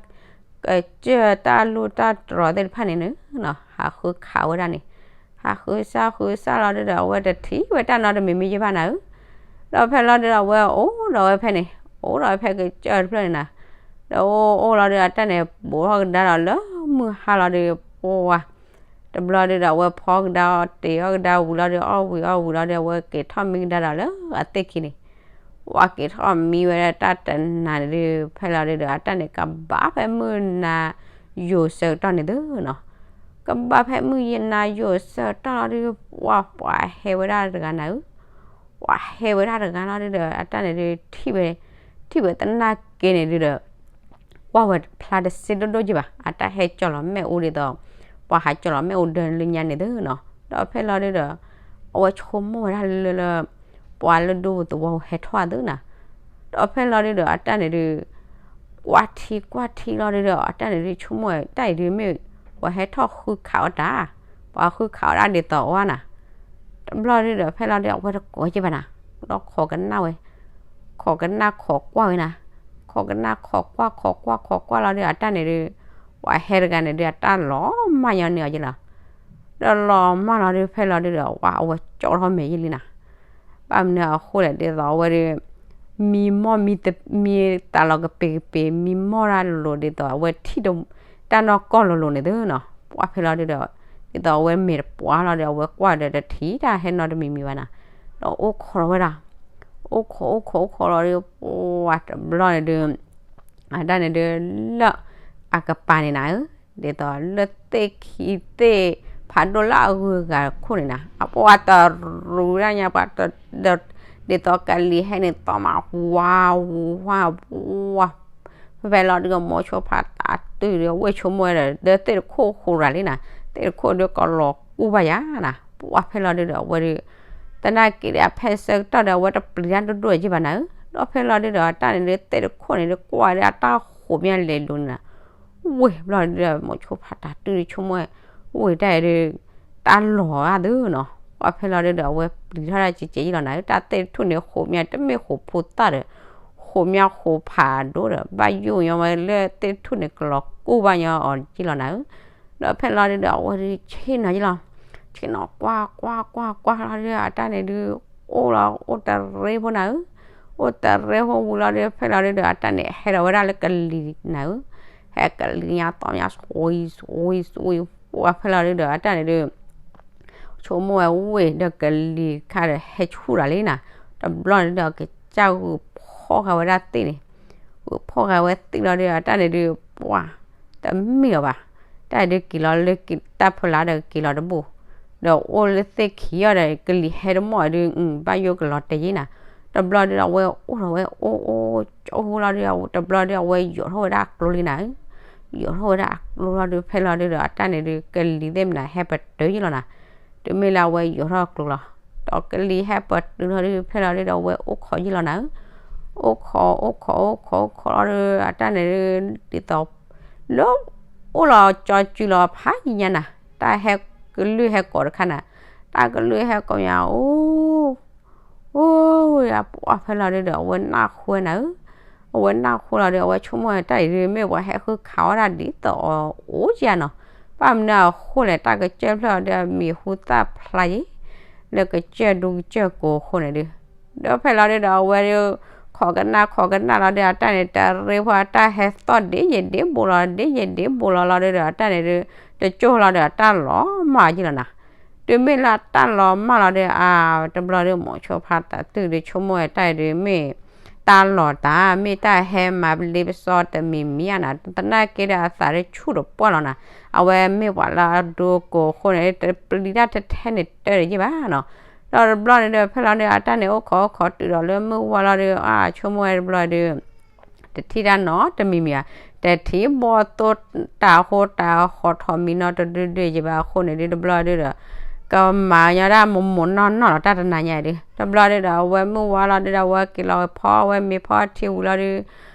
ကစၢၢ်တၢ်လိၣ်တၢ်တြီၤသ့ၣ်တဖၣ်န့ၣ်နီၤ, ဟးဃုခးဝဲဒၣ်န့ၣ်, ဟးဃုစၢ်ဃုစၢ်လီၤဒုဒီး အဝဲတထံၣ်ဝဲတၢ်နီတမံၤမံၤယဲၢ်ဘၣ်နၤဧၢ. ဒီးဖဲလီၤဒုဒီး အဝဲအိၣ်ဒီးဝဲဖဲန့ၣ်, အိၣ်ဒီးဝဲဖဲကစၢၢ်တဖျၢၣ်န့ၣ်နၤ, ဒီးအိၣ်အိၣ်လီၤဒုဒီး အတၢ်န့ၣ် ဘူးထီၣ်ကဒါဒီးလၢမုၢ်ဟါလီၤဒု ပှၤ တဘျီဒုဒီး အဝဲဖီကဒါအီၤ တ့အီၣ်ကဒါဝံၤလီၤဒီး အီၣ်ဝံၤအီၣ်ဝံၤလီၤဒီး အဝဲက့ၤထီၣ်မံကဒါဒီးလၢအသ့ၣ်ခံန့ၣ်, ပှၤက့ၤထီၣ်မံဝဲဒၣ်တၢ်တနၤန့ၣ်ဒုး ဖဲလီၤဒုဒီး အတၢ်န့ၣ် ကဘၣ်ဖဲမုၢ်နၤယိာ်ဆၢကတီၢ်န့ၣ်ဒုနီၤ, ကဘၣ်ဖဲမုၢ်နၤယိာ်ဆၢကတီၢ်လီၤဒု ပှၤပှၤဟဲဝဲဒၣ်တဂၤနၤဧၢ, ပှၤဟဲဝဲဒၣ်တဂၤလီၤဒုဒီး အတၢ်န့ၣ်ဒုး ထံၣ်ဝဲ ထံၣ်ဝဲသနာ်က့န့ၣ်ဒုဒီး ကွၢ်ဝဲဖျါတစ့ဒိၣ်ဒိၣ်က့ဘၣ်, အတၢ်ဟဲကၠီလီၤမ့ၣ်အူဒ်သိး ပှၤဟးကၠီလီၤမ့ၣ်အူဒၢလၢညါန့ၣ်ဒုနီၤ. ဒီးဖဲလီၤဒုဒီး အဝဲဆိကမိၣ်ဝဲဒၣ်လၢလၢ ပှၤလၢဒိသဝီဟဲထီၣ်အသးနၤ, ဒီးဖဲလီၤဒုဒီး အတၢ်န့ၣ်ဒုး ကွၢ်ထံကွၢ်ထံလီၤဒုဒီး အတၢ်န့ၣ်ဒုးဆိကမိၣ်ဝဲ တၢ်အံၤဒုးမ့ၢ် ပှၤဟဲထီၣ်ဃုခးအီၣ်တၢ်, ပှၤဃုခးအီၣ်တၢ်ဒ်သိးအဝဲနၤ. တဘျီဒုဒီး ဖဲလီၤဒု အဝဲတကိးက့ဘၣ်နၤ, ဒီးခိးကနၣ်ဝဲ ခိးကနၣ်ခိးကွၢ်ဝဲနၤ, ခိးကနၣ်ခိးကွၢ်ခိးကွၢ်ခိးကွၢ်လီၤဒု အတၢ်န့ၣ်ဒု ပှၤဟဲတဂၤန့ၣ်ဒု အတၢ်လီၤမၢ်ညီန့ၢ်အီၤက့လီၤ. ဒီးလီၤမၢ်လီၤဒု ဖဲလီၤဒုဒီး ဝဲအဝဲကၠီထီၣ်မဲာ်ယံာ်လံနၤ. ဘၣ်မနုၤအဃိလဲၣ် ဒ်သိးအဝဲဒု မံမီၢ်မံ မံတၢ်လီၤကပ့ၤကပ့ၤ မံမီၢ်တၢ်လိၤလိၤဒ်သိး အဝဲထံၣ် တၢ်နီၢ်ကီၢ်လိၤလိၤန့ၣ်သုနီၤ, ပှၢ်ဖဲလီၤဒုဒီး ဒ်သိးအဝဲမဲာ်တပှၢ်လီၤဒီး အဝဲကွၢ်ဒီးတထံၣ်တၢ်ဟဲနီတမံၤမံၤဘၣ်နၤ, ဒီးအိၣ်ခိးထီၣ်ဝဲဒၣ်, အိၣ်ခိးအိၣ်ခိးအိၣ်ခိးလီၤဒီး ပှၢ်တဘျီန့ၣ်ဒု အတၢ်န့ၣ်ဒု လၢအကပၤန့ၣ်နၤဧၢ, ဒ်သိးလၢသ့ၣ်ခံသ့ၣ်ဖးဒိၣ်လၢအဂုၤအဂၤခိၣ်န့ၣ်နၤ, အပှၤတရူးဒၣ်ညါပှၤ, ဒ်သိးကလံၤဟဲန့ၣ် သီၣ်မးဝါဝါဝါ, ဖဲဖဲလီၤဒု မိၤဆိဖးတၢ်တုၤဒီး ဝ့ၢ်ဆိကမိၣ်ဝဲဒီး ဒီးသ့ၣ်တခိၣ်ဃိရၤလံနၤ, သ့ၣ်တခိၣ်ဒုကလီၤကူၣ်ဘၣ်ယၤနၤ, ပှၢ်ဖဲလီၤဒုဒီး အဝဲဒု သနာ်က့ဒီး အဖဲဆၢကတီၢ်ဒီး အဝဲတပျံၤတၢ်ဒိၣ်ဒိၣ်က့ဘၣ်နၤဧၢ, ဒီးဖဲလီၤဒုဒီး အတၢ်န့ၣ်ဒု သ့ၣ်တခိၣ်န့ၣ်ဒု ကွၢ်ဒီးအတၢ်ဃိးမးလဲၤလိၤန့ၣ်နၤ, ဝ့ၢ်ဘျီဒုဒီး မိၤဆိဖးတၢ်တုၤဒု ဆိကမိၣ်ဝဲ ဝ့ၢ်တၢ်အံၤဒု တၢ်လီၤအါသုနီၤ, ပှၢ်ဖဲလီၤဒုဒီး အဝဲပျံၤထီၣ်ဒၣ်ကဲကဲယံလီၤနၤဧၢ, တၢ်သ့ၣ်တထူၣ်န့ၣ် ဃိးမးတမ့ၢ်ဃိးဖိသၣ်ဒီး ဃိးမးဃိးဖးဒိၣ်ဒီး ဘၣ်ယိၣ်ညီဝဲလၢသ့ၣ်တထူၣ်န့ၣ် ကလီၤကူၣ်ဘၣ်ညီအီၤယံလီၤနၤဧၢ, ဒီးဖဲလီၤဒုဒီး အဝဲဒုဆ့ၣ်နီၤယံလီၤ, ဆ့ၣ်နီၤကွၢ်ကွၢ်ကွၢ်ကွၢ်လီၤဒု အတၢ်န့ၣ်ဒု အိၣ်လီၤအိၣ်တရ့ဖိနၤဧၢ, အိၣ်တရ့ဖိဝံၤလီၤဒု ဖဲလီၤဒုဒီး အတၢ်န့ၣ်ဟဲဒီးဝဲဒၣ်လၢကလံၤနၤဧၢ, ဟဲကလံၤညါသီၣ်ညါ စွံစွံစွံ ပှၢ်ဖဲလီၤဒုဒီး အတၢ်န့ၣ်ဒု ဆိကမိၣ်ဝဲဝ့ၢ်ဒီးကလံၤခါဒီးဟဲဆူၣ်တၢ်လံနၤ, တဘျီန့ၣ်ဒီး ကစၢ်ဂုာ်ဖီၣ်ဃာ်ဝဲဒၣ်သ့ၣ်န့ၣ်, ဂုာ်ဖီၣ်ဃာ်ဝဲသ့ၣ်လီၤဒု အတၢ်န့ၣ်ဒု ပှၢ် တမ့ၢ်အီၤဘၣ်, တၢ်ဒုက့ၤလီၤလၢတၢ်ဖီလာ်ဒီးက့ၤလီၤတဘိ, ဒီးအိၣ်လၢသ့ၣ်ခံအီၤဒီး ကလံၤဟဲတမီၢ်ဒု ဘၣ်ယိၣ်ကလီၤတဲာ်ယံနၤ, တဘျီဒုဒီး အဝဲအိၣ်ဒီးဝဲအိၣ်ကၠီဟူလီၤဒု တဘျီဒု အဝဲယိးထီၣ်ဝဲဒၣ်အကျိလံနၤဧၢ, ယိးထီၣ်ဝဲဒၣ်အကျိလီၤဒု ဖဲလီၤဒုဒီး အတၢ်န့ၣ်ဒု ကလံၤသ့ၣ်မနၤ ဟဲပတုာ်ယံလီၤနၤ, တုၤမ့ၢ်လၢအဝဲယိးထီၣ်အကျိလီၤ, ဒီးကလံၤဟဲပတုာ်လီၤဒု ဖဲလီၤဒုဒီး အဝဲအိၣ်ခိးယံလီၤနၤဧၢ, အိၣ်ခိးအိၣ်ခိးအိၣ်ခိးအိၣ်ခိးလီၤဒု အတၢ်န့ၣ်ဒု ဒ်သိး လၢအိၣ်လီၤကၠီစုလီၤဖးယံညါနၤ, တၢ်ဟဲကလုၢ်ဟဲကိးတခါနၤ, တၢ်ကလုၢ်ဟဲကိးညါ အိၣ် အိၣ် ပှၢ်ဖဲလီၤဒုဒီး အဝဲနၢ်ဟူဝဲနၤဧၢ, အဝဲနၢ်ဟူလီၤဒု အဝဲဆိကမိၣ်တၢ်အံၤဒု မ့ၢ်ပှၤဟဲဃုခးအီၣ်တၢ်ဒ်သိးအအိၣ်ယါနီၤ, ဘၣ်မနုၤအဃိလဲၣ် တၢ်ကစၢၢ်ဖျၢၣ်အီၤဒီး မံၤဟူသၣ်ဖျါယံၤ လၢကစၢၢ်ဒူကစၢၢ်ကိးအဃိန့ၣ်ဒု, ဒီးဖဲလီၤဒုဒီး အဝဲဒု ခိးကနၣ်ခိးကနၣ်လီၤဒု အတၢ်န့ၣ် တရ့ဖိအတၢ်ဟဲသီၣ်ဒ်ယံၤဒ်ဘူးလီၤ ဒ်ယံၤဒ်ဘူးလီၤလီၤဒုဒီး အတၢ်န့ၣ်ဒု တကၠိၢ်လီၤဒီး အတၢ်လီၤမၢ်ယံလီၤနၤ, တုၤမ့ၢ်လၢအတၢ်လီၤမၢ်လီၤဒီး အါ တဘျီဒု မိၤဆိဖးတၢ်တုၤဒု ဆိကမိၣ်ဝဲတၢ်အံၤဒု မ့ၢ်တၢ်လီၤတၢ် မ့ၢ်တၢ်ဟဲမၤပလ့ပစီတမံၤမံၤဧါနၤ, သနာ်က့ဒီး အသးဒုဆူၣ်တပှၢ်လီၤနၤ, အဝဲမ့ၢ်ပှၤလၢအဒိကိးအဃိန့ၣ် တပျံၤတၢ်ထဲထဲန့ၣ်တၢ်ဒီးယံၢ်ဘၣ်နီၤ, ဒီးတဘျီန့ၣ်ဒီး ဖဲလီၤဒု အတၢ်န့ၣ် အိၣ်ခိးအိၣ်ခိးတုၤဒီးလၢမုၢ်ဝါလီၤဒု အါ ဆိကမိၣ်ဝဲတဘျီဒု တထံၣ်တၢ်နီတမံၤမံၤဧါ, တ တထံၣ်ဘီၣ်သိၣ်တၢ်ဟိတၢ်ဃီထီၣ်မံနီတဒုဒုယံၤဘၣ်အဃိန့ၣ်ဒုး တဘျီဒုးဒီး ကမၤညီဒၣ်မိၢ်မိၢ်နီၢ်နီၢ်လီၤ တၢ်တနၤညါဒုး တဘျီဒုးဒီး အဝဲမုၢ်ဝါလီၤဒုးဒီး အဝဲက့ၤလီၤဖီအဝဲမ့ၤဖီအီထံဝံၤလီၤဒုး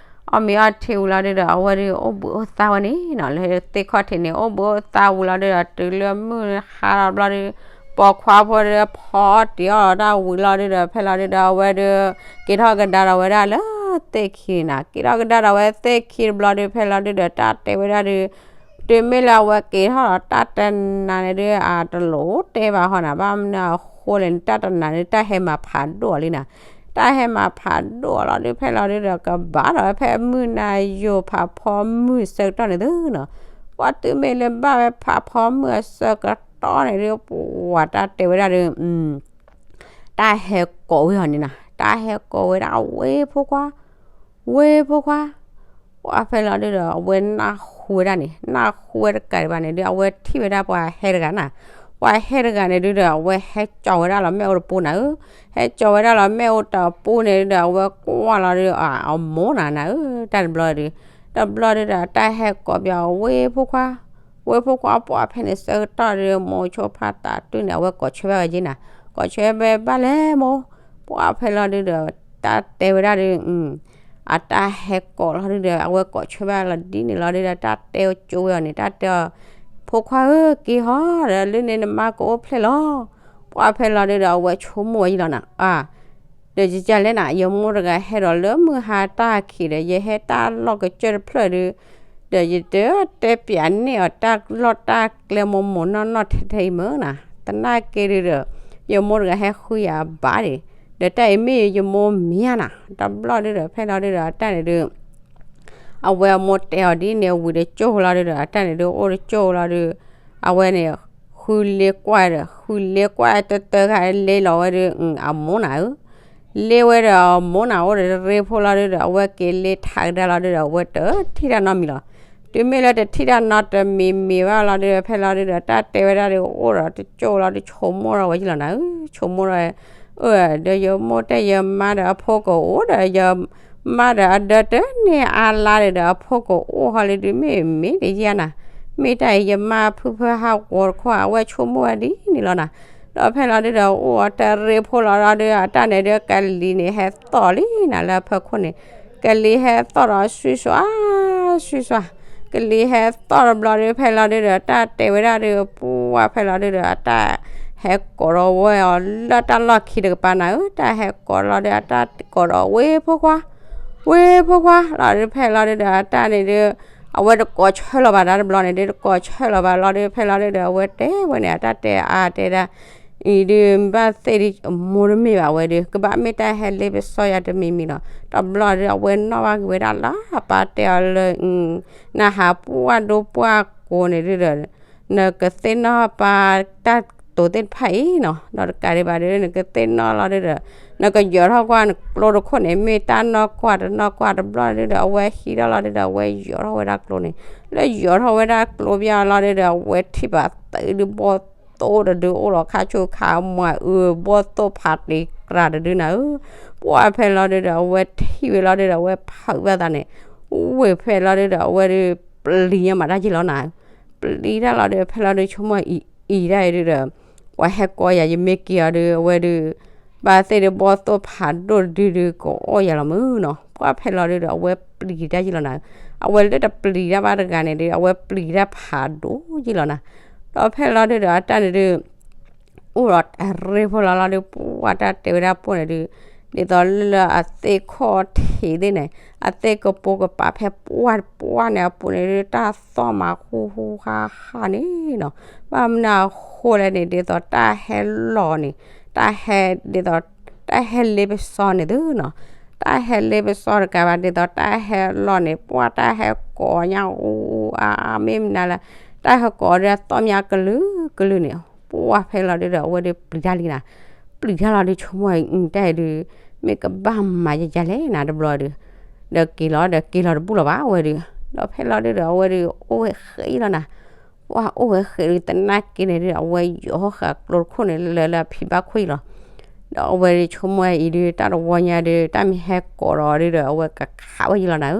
အီၣ်မ့ၤအီထံဝံၤလီၤဒုးဒီး အဝဲဒုးအိၣ်ဘှံးအိၣ်သါဝဲန့ၣ်နီၤ လၢသ့ၣ်ခီၣ်ထံးန့ၣ် အိၣ်ဘှံးအိၣ်သါဝံၤလီၤဒုးဒီး တုၤလၢမုၢ်ဟါလီၤဘျီဒုး ပိာ်ခွါဖိဒီးဖီအီၣ်တ့ၤအီၣ်လီၤတၢ်ဝံၤလီၤဒုးဒီး ဖဲလီၤဒုးဒီး အဝဲဒုး က့ၤထီၣ်ကဒါဒီးဝဲဒၣ်လၢသ့ၣ်ခံန့ၣ်နီၤ က့ၤထီၣ်ကဒါဒီးဝဲသ့ၣ်ခံတဘျီဒုး ဖဲလီၤဒုးဒီး တၢ်တဲဝဲဒၣ်ဒုး တုၤမ့ၢ်လၢအဝဲက့ၤထီၣ်ဒီးတၢ်တနၤန့ၣ်ဒုး အတလိၣ်တဲဘၣ်ဟီနီၤ ဘၣ်မနုၤအဃိလဲၣ်န့ၣ် တၢ်တနၤန့ၣ် တၢ်ဟဲမၤဖးဒိၣ်အီၤလံနီၤ တၢ်ဟဲမၤဖးဒိၣ်အီၤလီၤဒုး ဖဲလီၤဒုးဒီး ကဘၣ်ဒီးဝဲဖဲမုၢ်နၤယိာ်ဖးဖီမုၢ်ဆၢကတီၢ်န့ၣ်သုနီၤ ပှၤတုၤမ့ၢ်လၢဘၣ်ဝဲဖးဖီမုၢ်အဆၢကတီၢ်န့ၣ်ဒုး ပှၤတၢ်တဲဝဲဒၣ်ဒုး တၢ်ဟဲကိးဝဲအီၤန့ၣ်နီၤ တၢ်ဟဲကိးဝဲဒၣ် ဝ့ၢ်ဖိခွါ, ဝ့ၢ်ဖိခွါ, ပှၤဖဲလီၤဒုးဒီး အဝဲနၢ်ဟူဝဲဒၣ်န့ၣ် နၢ်ဟူဝဲတကးဒံးဘၣ်န့ၣ်ဒုး အဝဲထံၣ်ဝဲဒၣ်ပှၤဟဲတဂၤနီၤ, ပှၤဟဲတဂၤန့ၣ်ဒုးဒီး အဝဲဟဲကၠီဝဲဒၣ်လီၤမ့ၣ်အူတပူၤနၤဧၢ, ဟဲကၠီဝဲဒၣ်လီၤမ့ၣ်အူတပူၤန့ၣ်ဒုးဒီး အဝဲကွၢ်လီၤဒုး အမိၢ်နၤနၤဧၢ, တၢ်တဘျီဒုး, တဘျီဒုးဒီး တၢ်ဟဲကိးပၠး ဝ့ၢ်ဖိခွါ, ဝ့ၢ်ဖိခွါ ပှၤဖဲန့ၣ်ဆၢကတီၢ်ဒုး မိၤဆိဖးသးတုၤန့ၣ် အဝဲကိးဆၢဘၣ်ဝဲက့ၤနၤ, ကိးဆၢဘၣ်ဘၣ်လဲၣ်မိၢ်, ပှၤဖဲလီၤဒုးဒီး တၢ်တဲဝဲဒၣ်ဒုး အတၢ်ဟဲကိးလီၤဒုးဒီး အဝဲကိးဆၢဘၣ်လီၤဒ်န့ၣ်လီၤဒုးဒီး တၢ်တဲကၠိဝဲအီၤန့ၣ် တၢ်တဲအီၤ, ဖိခွါဧၢ က့ၤဟီဒီး လၢန့ၣ်နမါကအိၣ်ဖျဲၣ်လီၤ, ပှၤဖဲလီၤဒုးဒီး အဝဲဆိကမိၣ်ဝဲယံၤလီၤနၤ, အါ ဒီးယကလဲၣ်နၤ ယမိၢ်တဂၤဟဲဒီးလၢမုၢ်ဟါတၢ်ခံးဒီး ယဟဲတၢ်လီၢ်ကစၢၢ်တဖျၢၣ်ဒုး, ဒီးယတတဲပၠးန့ၢ်အီၤတၢ်လီၢ်တၢ်ကျဲမိၢ်မိၢ်နီၢ်နီၢ်ထဲထဲအံၤမၢ်နၤ, သနာ်က့ဒုးဒီး ယမိၢ်တဂၤဟဲဃုယၤဘၣ်ဒံး, ဒီးတၢ်အံၤမ့ၢ်ယမိၢ်မံၤဧါနၤ, တဘျီဒုးဒီး ဖဲလီၤဒုးဒီး အတၢ်န့ၣ်ဒုး အဝဲအမိၢ်တဲအီၤဒ်န့ၣ်ဝံၤတကၠိၢ်လီၤဒုးဒီး အတၢ်န့ၣ်ဒုးအိၣ်တကၠိၢ်လီၤဒုး, အဝဲန့ၣ် ဃုလ့ကွၢ်ဒီး ဃုလ့ကွၢ်တတၢ်ဂၤလ့လီၤဝဲဒုး အမိၢ်နၤဧၢ, လ့ဝဲဒီးအမိၢ်နၤအိၣ်ဒီးတရ့ဖိလီၤဒုးဒီး အဝဲက့ၤလ့ထးကဒါလီၤဒုးဒီး အဝဲတထံၣ်တၢ်နီတမံၤလီၤ. တုၤမ့ၢ်လၢတထံၣ်တၢ်နီတမံၤမံၤဘၣ်လီၤဒုးဒီး ဖဲလီၤဒုးဒီး တၢ်တဲဝဲဒၣ်ဒုးအိၣ်ဒီးတကၠိၢ်လီၤဒုး ဆိကမိၣ်ထီၣ်ဝဲယံၤလီၤနၤဧၢ, ဆိကမိၣ်ထီၣ် အၢ ဒီးယမိၢ်တဲယမါဒီးအဖိကအိၣ်ဒီး ယမါဒီးအဒၢတန့ၢ်အါလါဒီး အဖိကအိၣ်ဟီလံဒုး မ့ၢ်မ့ၢ်တယါနၤ, မ့ၢ်တၢ်အံၤယမါဖုဖၢဟးဂီၤတခီ အဝဲဆိကမိၣ်ဝဲဒ်န့ၣ်လီၤနၤ, ဒီးဖဲလီၤဒုးဒီးအိၣ်အီၤတရ့ဖိလီၤဒုး အတၢ်န့ၣ်ဒုးကလံၤန့ၣ်ဟဲသီၣ်လံနၤလၢအဖီခိၣ်န့ၣ်, ကလံၤဟဲသီၣ်ဒီးဆွံစွါ ဆွံစွါ, ကလံၤဟဲသီၣ်တဘျီဒုး ဖဲလီၤဒုးဒီး တၢ်တဲဝဲဒၣ်ဒုး ပှၤဖဲလီၤဒုးဒီး အတၢ်ဟဲကိးထီၣ်ဝဲအီၤလၢတၢ်လီၢ်ခံတကပၤနၤဧၢ, တၢ်ဟဲကိးလီၤဒုး အတၢ်ကိးဒီး ဝ့ၢ်ဖိခွါ, ဝ့ၢ်ဖိခွါလီၤဒုး ဖဲလီၤဒုးဒီး အတၢ်န့ၣ်ဒုး အဝဲတကိးဆၢလီၤဘၣ်တၢ်တဘျီန့ၣ်ဒုး တကိးဆၢလီၤဘၣ်လီၤဒုး ဖဲလီၤဒုးဒီး အဝဲတဲဝဲန့ၣ် အတၢ်တဲအါတဲဒၣ် အံၤဒုး ဘၣ်သ့ၣ်ဒုး မိၢ်တမ့ၢ်ဘၣ်ဝဲဒုး ကဘၣ်မ့ၢ်တၢ်ဟဲလ့ပစီယၤတမံၤမံၤလီၤ. တဘျီဒုး အဝဲနီၣ်ဘၣ်က့ၤဝဲဒၣ်လၢအပၢ်တဲအီၤလၢ နဟးပှၢ်ဒိပှၢ်ကိးန့ၣ်ဒုးဒီး နကသ့ၣ်နီၣ်ပၢ်တၢ်တိာ်သ့ၣ်တဖၣ်အံၤနီၤ, ဒီးတကးဒံးဘၣ်ဒုး နကသ့ၣ်နီၣ်လီၤဒုးဒီး နကယီၤထီၣ်ကွၢ်နကျိတခိၣ်န့ၣ် မ့ၢ်တၢ်နီၢ်ကွၢ်တနီၢ်ကွၢ်တဘျီဒုးဒီး အဝဲဟံးထီၣ်လီၤဒုးဒီး အဝဲယီၤထီၣ်ဝဲဒၣ်ကျိန့ၣ်, လၢယီၤထီၣ်ဝဲဒၣ်ကျိပျၢ်လီၤဒုးဒီး အဝဲထံၣ်ဘၣ်သုးဒုးဘီၣ်သိၣ်တဒုးအိၣ်လီၤခါဆူၣ်ခါမွၤအုး ဘီၣ်သိၣ်ဖးတံာ်ကြၤတဒုနၤဧၢ, ပှၢ်ဖဲလီၤဒုးဒီး အဝဲထံၣ်ဝဲလီၤဒုးဒီး အဝဲဖုးဘၣ်သးန့ၣ်, ဝ့ၢ်ဖဲလီၤဒုးဒီး အဝဲဒုး ပျံၤညါမးတၢ်ယံၤလီၤနၤ, ပျံၤတၢ်လီၤဒုး ဖဲလီၤဒုး ဆိကမိၣ်အံၤအံၤဒၣ်အံၤဒုးဒီး ပှၤဟဲကိးယၤ ယမ့ၢ်က့ၤအီၤဒုး အဝဲဒုး ဘၣ်သ့ၣ်ဒုးဘီၣ်သိၣ်ဖးဒိၣ်တဒုဒုး ကအီၣ်ယၤလီၤမုၢ်နီၤ, ပှၢ်ဖဲလီၤဒုးဒီး အဝဲပျံၤတၢ်ယံၤလီၤနၤ, အဝဲလၢတပျံၤတၢ်ဘၣ်တဂၤန့ၣ်ဒုး အဝဲပျံၤတၢ်ဖးဒိၣ်ယံၤလီၤနၤ, ဒီးဖဲလီၤဒုးဒီး အတၢ်န့ၣ်ဒုး အိၣ်ဒီးတရ့ဖိလီၤလီၤဒုး ပှၢ်တၢ်တဲဝဲဒၣ်ပိၢ်န့ၣ်ဒုး ဒ်သိးလၢအသ့ၣ်ခီၣ်ထံးသ့ၣ်န့ၣ် အသ့ၣ်ကပိာ်ကပၤဖဲပှၢ်တပှၢ်န့ၣ်အပူၤန့ၣ်ဒုး တၢ်သီၣ်မးဟူဟူဟါဟါန့ၣ်နီၤ, ဘၣ်မနုၤအဃိလဲၣ်န့ၣ် ဒ်သိးတၢ်ဟဲလီၤန့ၣ် တၢ်ဟဲဒ်သိး တၢ်ဟဲလ့ပစီန့ၣ်သုနီၤ, တၢ်ဟဲလ့ပစီတကးဘၣ် ဒ်သိးတၢ်ဟဲလီၤန့ၣ် ပှၢ်တၢ်ဟဲကိးညါအူအါအါ မ့ၢ်မနုၤလဲၣ်, တၢ်ဟဲကိးဒီးသီၣ်မးကလုာ်ကလုာ်န့ၣ် ပှၢ်ဖဲလီၤဒုးဒီး အဝဲဒုးပျံၤတၢ်လံနၤ, ပျံၤတၢ်လီၤဒုး ဆိကမိၣ်အံၤ တၢ်အံၤဒုး မ့ၢ်ကဘၣ်မၤယယၤလဲၣ်နၤတဘျီဒုး, ဒီးက့ၤလီၤ ဒီးက့ၤလီၤတဘူၣ်လီၤဘၣ် အဝဲဒုး, ဒီးဖဲလီၤဒုးဒီး အဝဲဒုး အိၣ်ဝဲဃဲလီၤနၤ, ပှၢ်အိၣ်ဝဲဃဲဒုး သနာ်က့န့ၣ်ဒုး အဝဲယီၤဃာ်ကျိတခိၣ်န့ၣ် လၢလၢအဖံးဘၣ်ခိၣ်အံၤလီၤ, ဒီးအဝဲဒုးဆိကမိၣ်အံၤဒုး တၢ်တဝီညါဒုး တၢ်မ့ၢ်ဟဲကိးဒီးဒုးဒီး အဝဲကခးဝဲယံၤလီၤနၤ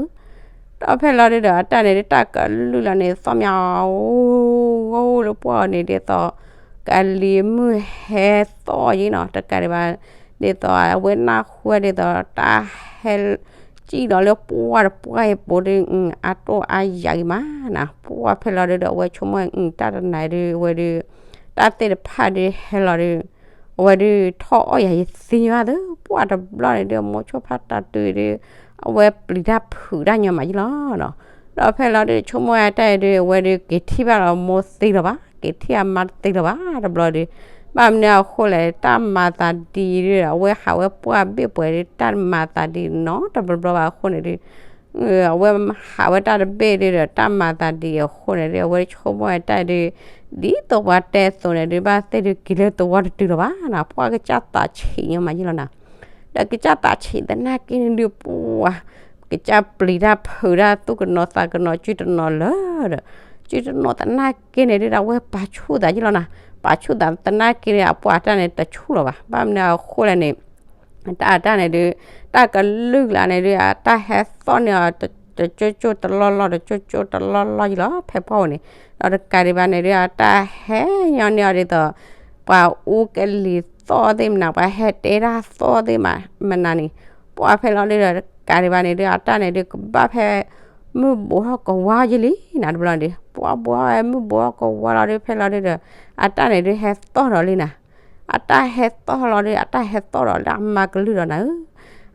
ဧၢ, ဒီးဖဲလီၤဒုဒီး အတၢ်န့ၣ်ဒုး တၢ်ကလုၢ်လီၤန့ၣ် သီၣ်မၠး အိၣ်ဂီၢ်လၢပှၢ်အီၤန့ၣ် ဒ်သိး ကလံၤမုၢ်ဟဲသီၣ်ယံၤနီၤ, တကးဒံးဘၣ် ဒ်သိးအဝဲနၢ်ဟူဝဲဒ်သိး တၢ်ဟဲ စံၣ်လီၤလၢပှၢ်တပှၢ်အံၤပူၤဒုး အတိၢ်အါယၤဂ့ၤမးနၤ, ပှၢ်ဖဲလီၤဒုဒီး အဝဲဆိကမိၣ် တၢ်တနၤဒုး အဝဲဒုး တၢ်သ့ၣ်တဖၣ်ဒုးဟဲလီၤဒုး အဝဲဒုးထီၣ်အီၣ်ယၤယသ့ညီဘၣ်သ့ၣ် ပှၢ်တဘျီန့ၣ်ဒုး မိၤဆိဖးတၢ်တုၤဒုး အဝဲပျံၤတၢ်ဖုးတၢ်ညီမးယံၤလီၤနီၤ. ဒီးဖဲလီၤဒုး ဆိကမိၣ်ဝဲတၢ်အံၤဒုး အဝဲဒုးက့ၤထံၣ်ဘၣ်လီၤမိၢ်သ့လီၤဘၣ်, က့ၤထံၣ်အမါတသ့လီၤဘၣ်တဘျီဒုး, ဘၣ်မနုၤအဃိလဲၣ် တၢ်မၤသးဒ်အံၤဒုး အဝဲဟးဝဲပှၢ်ဘ့ၣ်ပှဲၤဒုး တၢ်မၤသးဒ်အံၤနီတဘျီဘျီဘၣ်အဃိန့ၣ်ဒုး အဝဲဟးဝဲတၢ်တဘ့ၣ်ဒုးဒီး တၢ်မၤသးဒ်အံၤအဃိန့ၣ်ဒုး အဝဲဆိကမိၣ်ဝဲတၢ်အံၤဒုး ဒ်သိးပှၤတဲအသိးန့ၣ်ဒုး ဘၣ်သ့ၣ်ဒုးက့ၤလၢသဝီတတုၤလီၤဘၣ်နၤ, ပှၢ်ကစၢ်သးဆံးညီမးယံၤလီၤနၤ. ဒီးကစၢ်သးဆံးသနာ်က့န့ၣ်ဒုး ပှၢ် ကစၢ်ပျံၤတၢ်ဖုးတၢ် သူၣ်ကနိးသးကနိး စုတနိးလၢာ်ဒီး စုတနိးသနာ်က့န့ၣ်ဒုး အဝဲပာ်ဆူၣ်သးယံၤလီၤနၤ, ပာ်ဆူၣ်သးသနာ်က့န့ၣ် အပှၤတၢ်န့ၣ်တဆူၣ်လီၤဘၣ်, ဘၣ်မနုၤအဃိလဲၣ်န့ၣ် တၢ်အတၢ်န့ၣ်ဒုး တၢ်ကလုၢ်လီၤန့ၣ်ဒုး အတၢ်ဟဲသီၣ်န့ၢ်အီၤ တကၠိကၠိတလီၢ်လီၢ် တကၠိကၠိတလီၢ်လီၢ်ယံၤလီၤ ဖဲပှၢ်ပူၤန့ၣ်, ဒီးတကးဒံးဘၣ်န့ၣ်ဒုး အတၢ်ဟဲညီန့ၢ်အီၤဒ်သိး ပှၤအူကလံၤသီၣ်သ့ၣ်မနၤ ပှၤဟဲတဲတၢ်သီၣ်သ့ၣ်မနၤန့ၣ်, ပှၢ်ဖဲလီၤဒုဒီး တကးဒံးဘၣ်န့ၣ်ဒုး အတၢ်န့ၣ်ဒုး ကဘၣ်ဖဲ မုၢ်ဘူးထီၣ်ကဝါယံၤလံနၤ တဘျီန့ၣ်ဒုး ပှၢ်ဘူးထီၣ်ဝဲ မုၢ်ဘူးထီၣ်ကဝါလီၤဒုး ဖဲလီၤဒုဒီး အတၢ်န့ၣ်ဒုးဟဲသီၣ်ဒီးလံနၤ, အတၢ်ဟဲသီၣ်လီၤဒုး အတၢ်ဟဲသီၣ်ဒီးလၢအမါကလုၢ်ဒီးနၤဧၢ,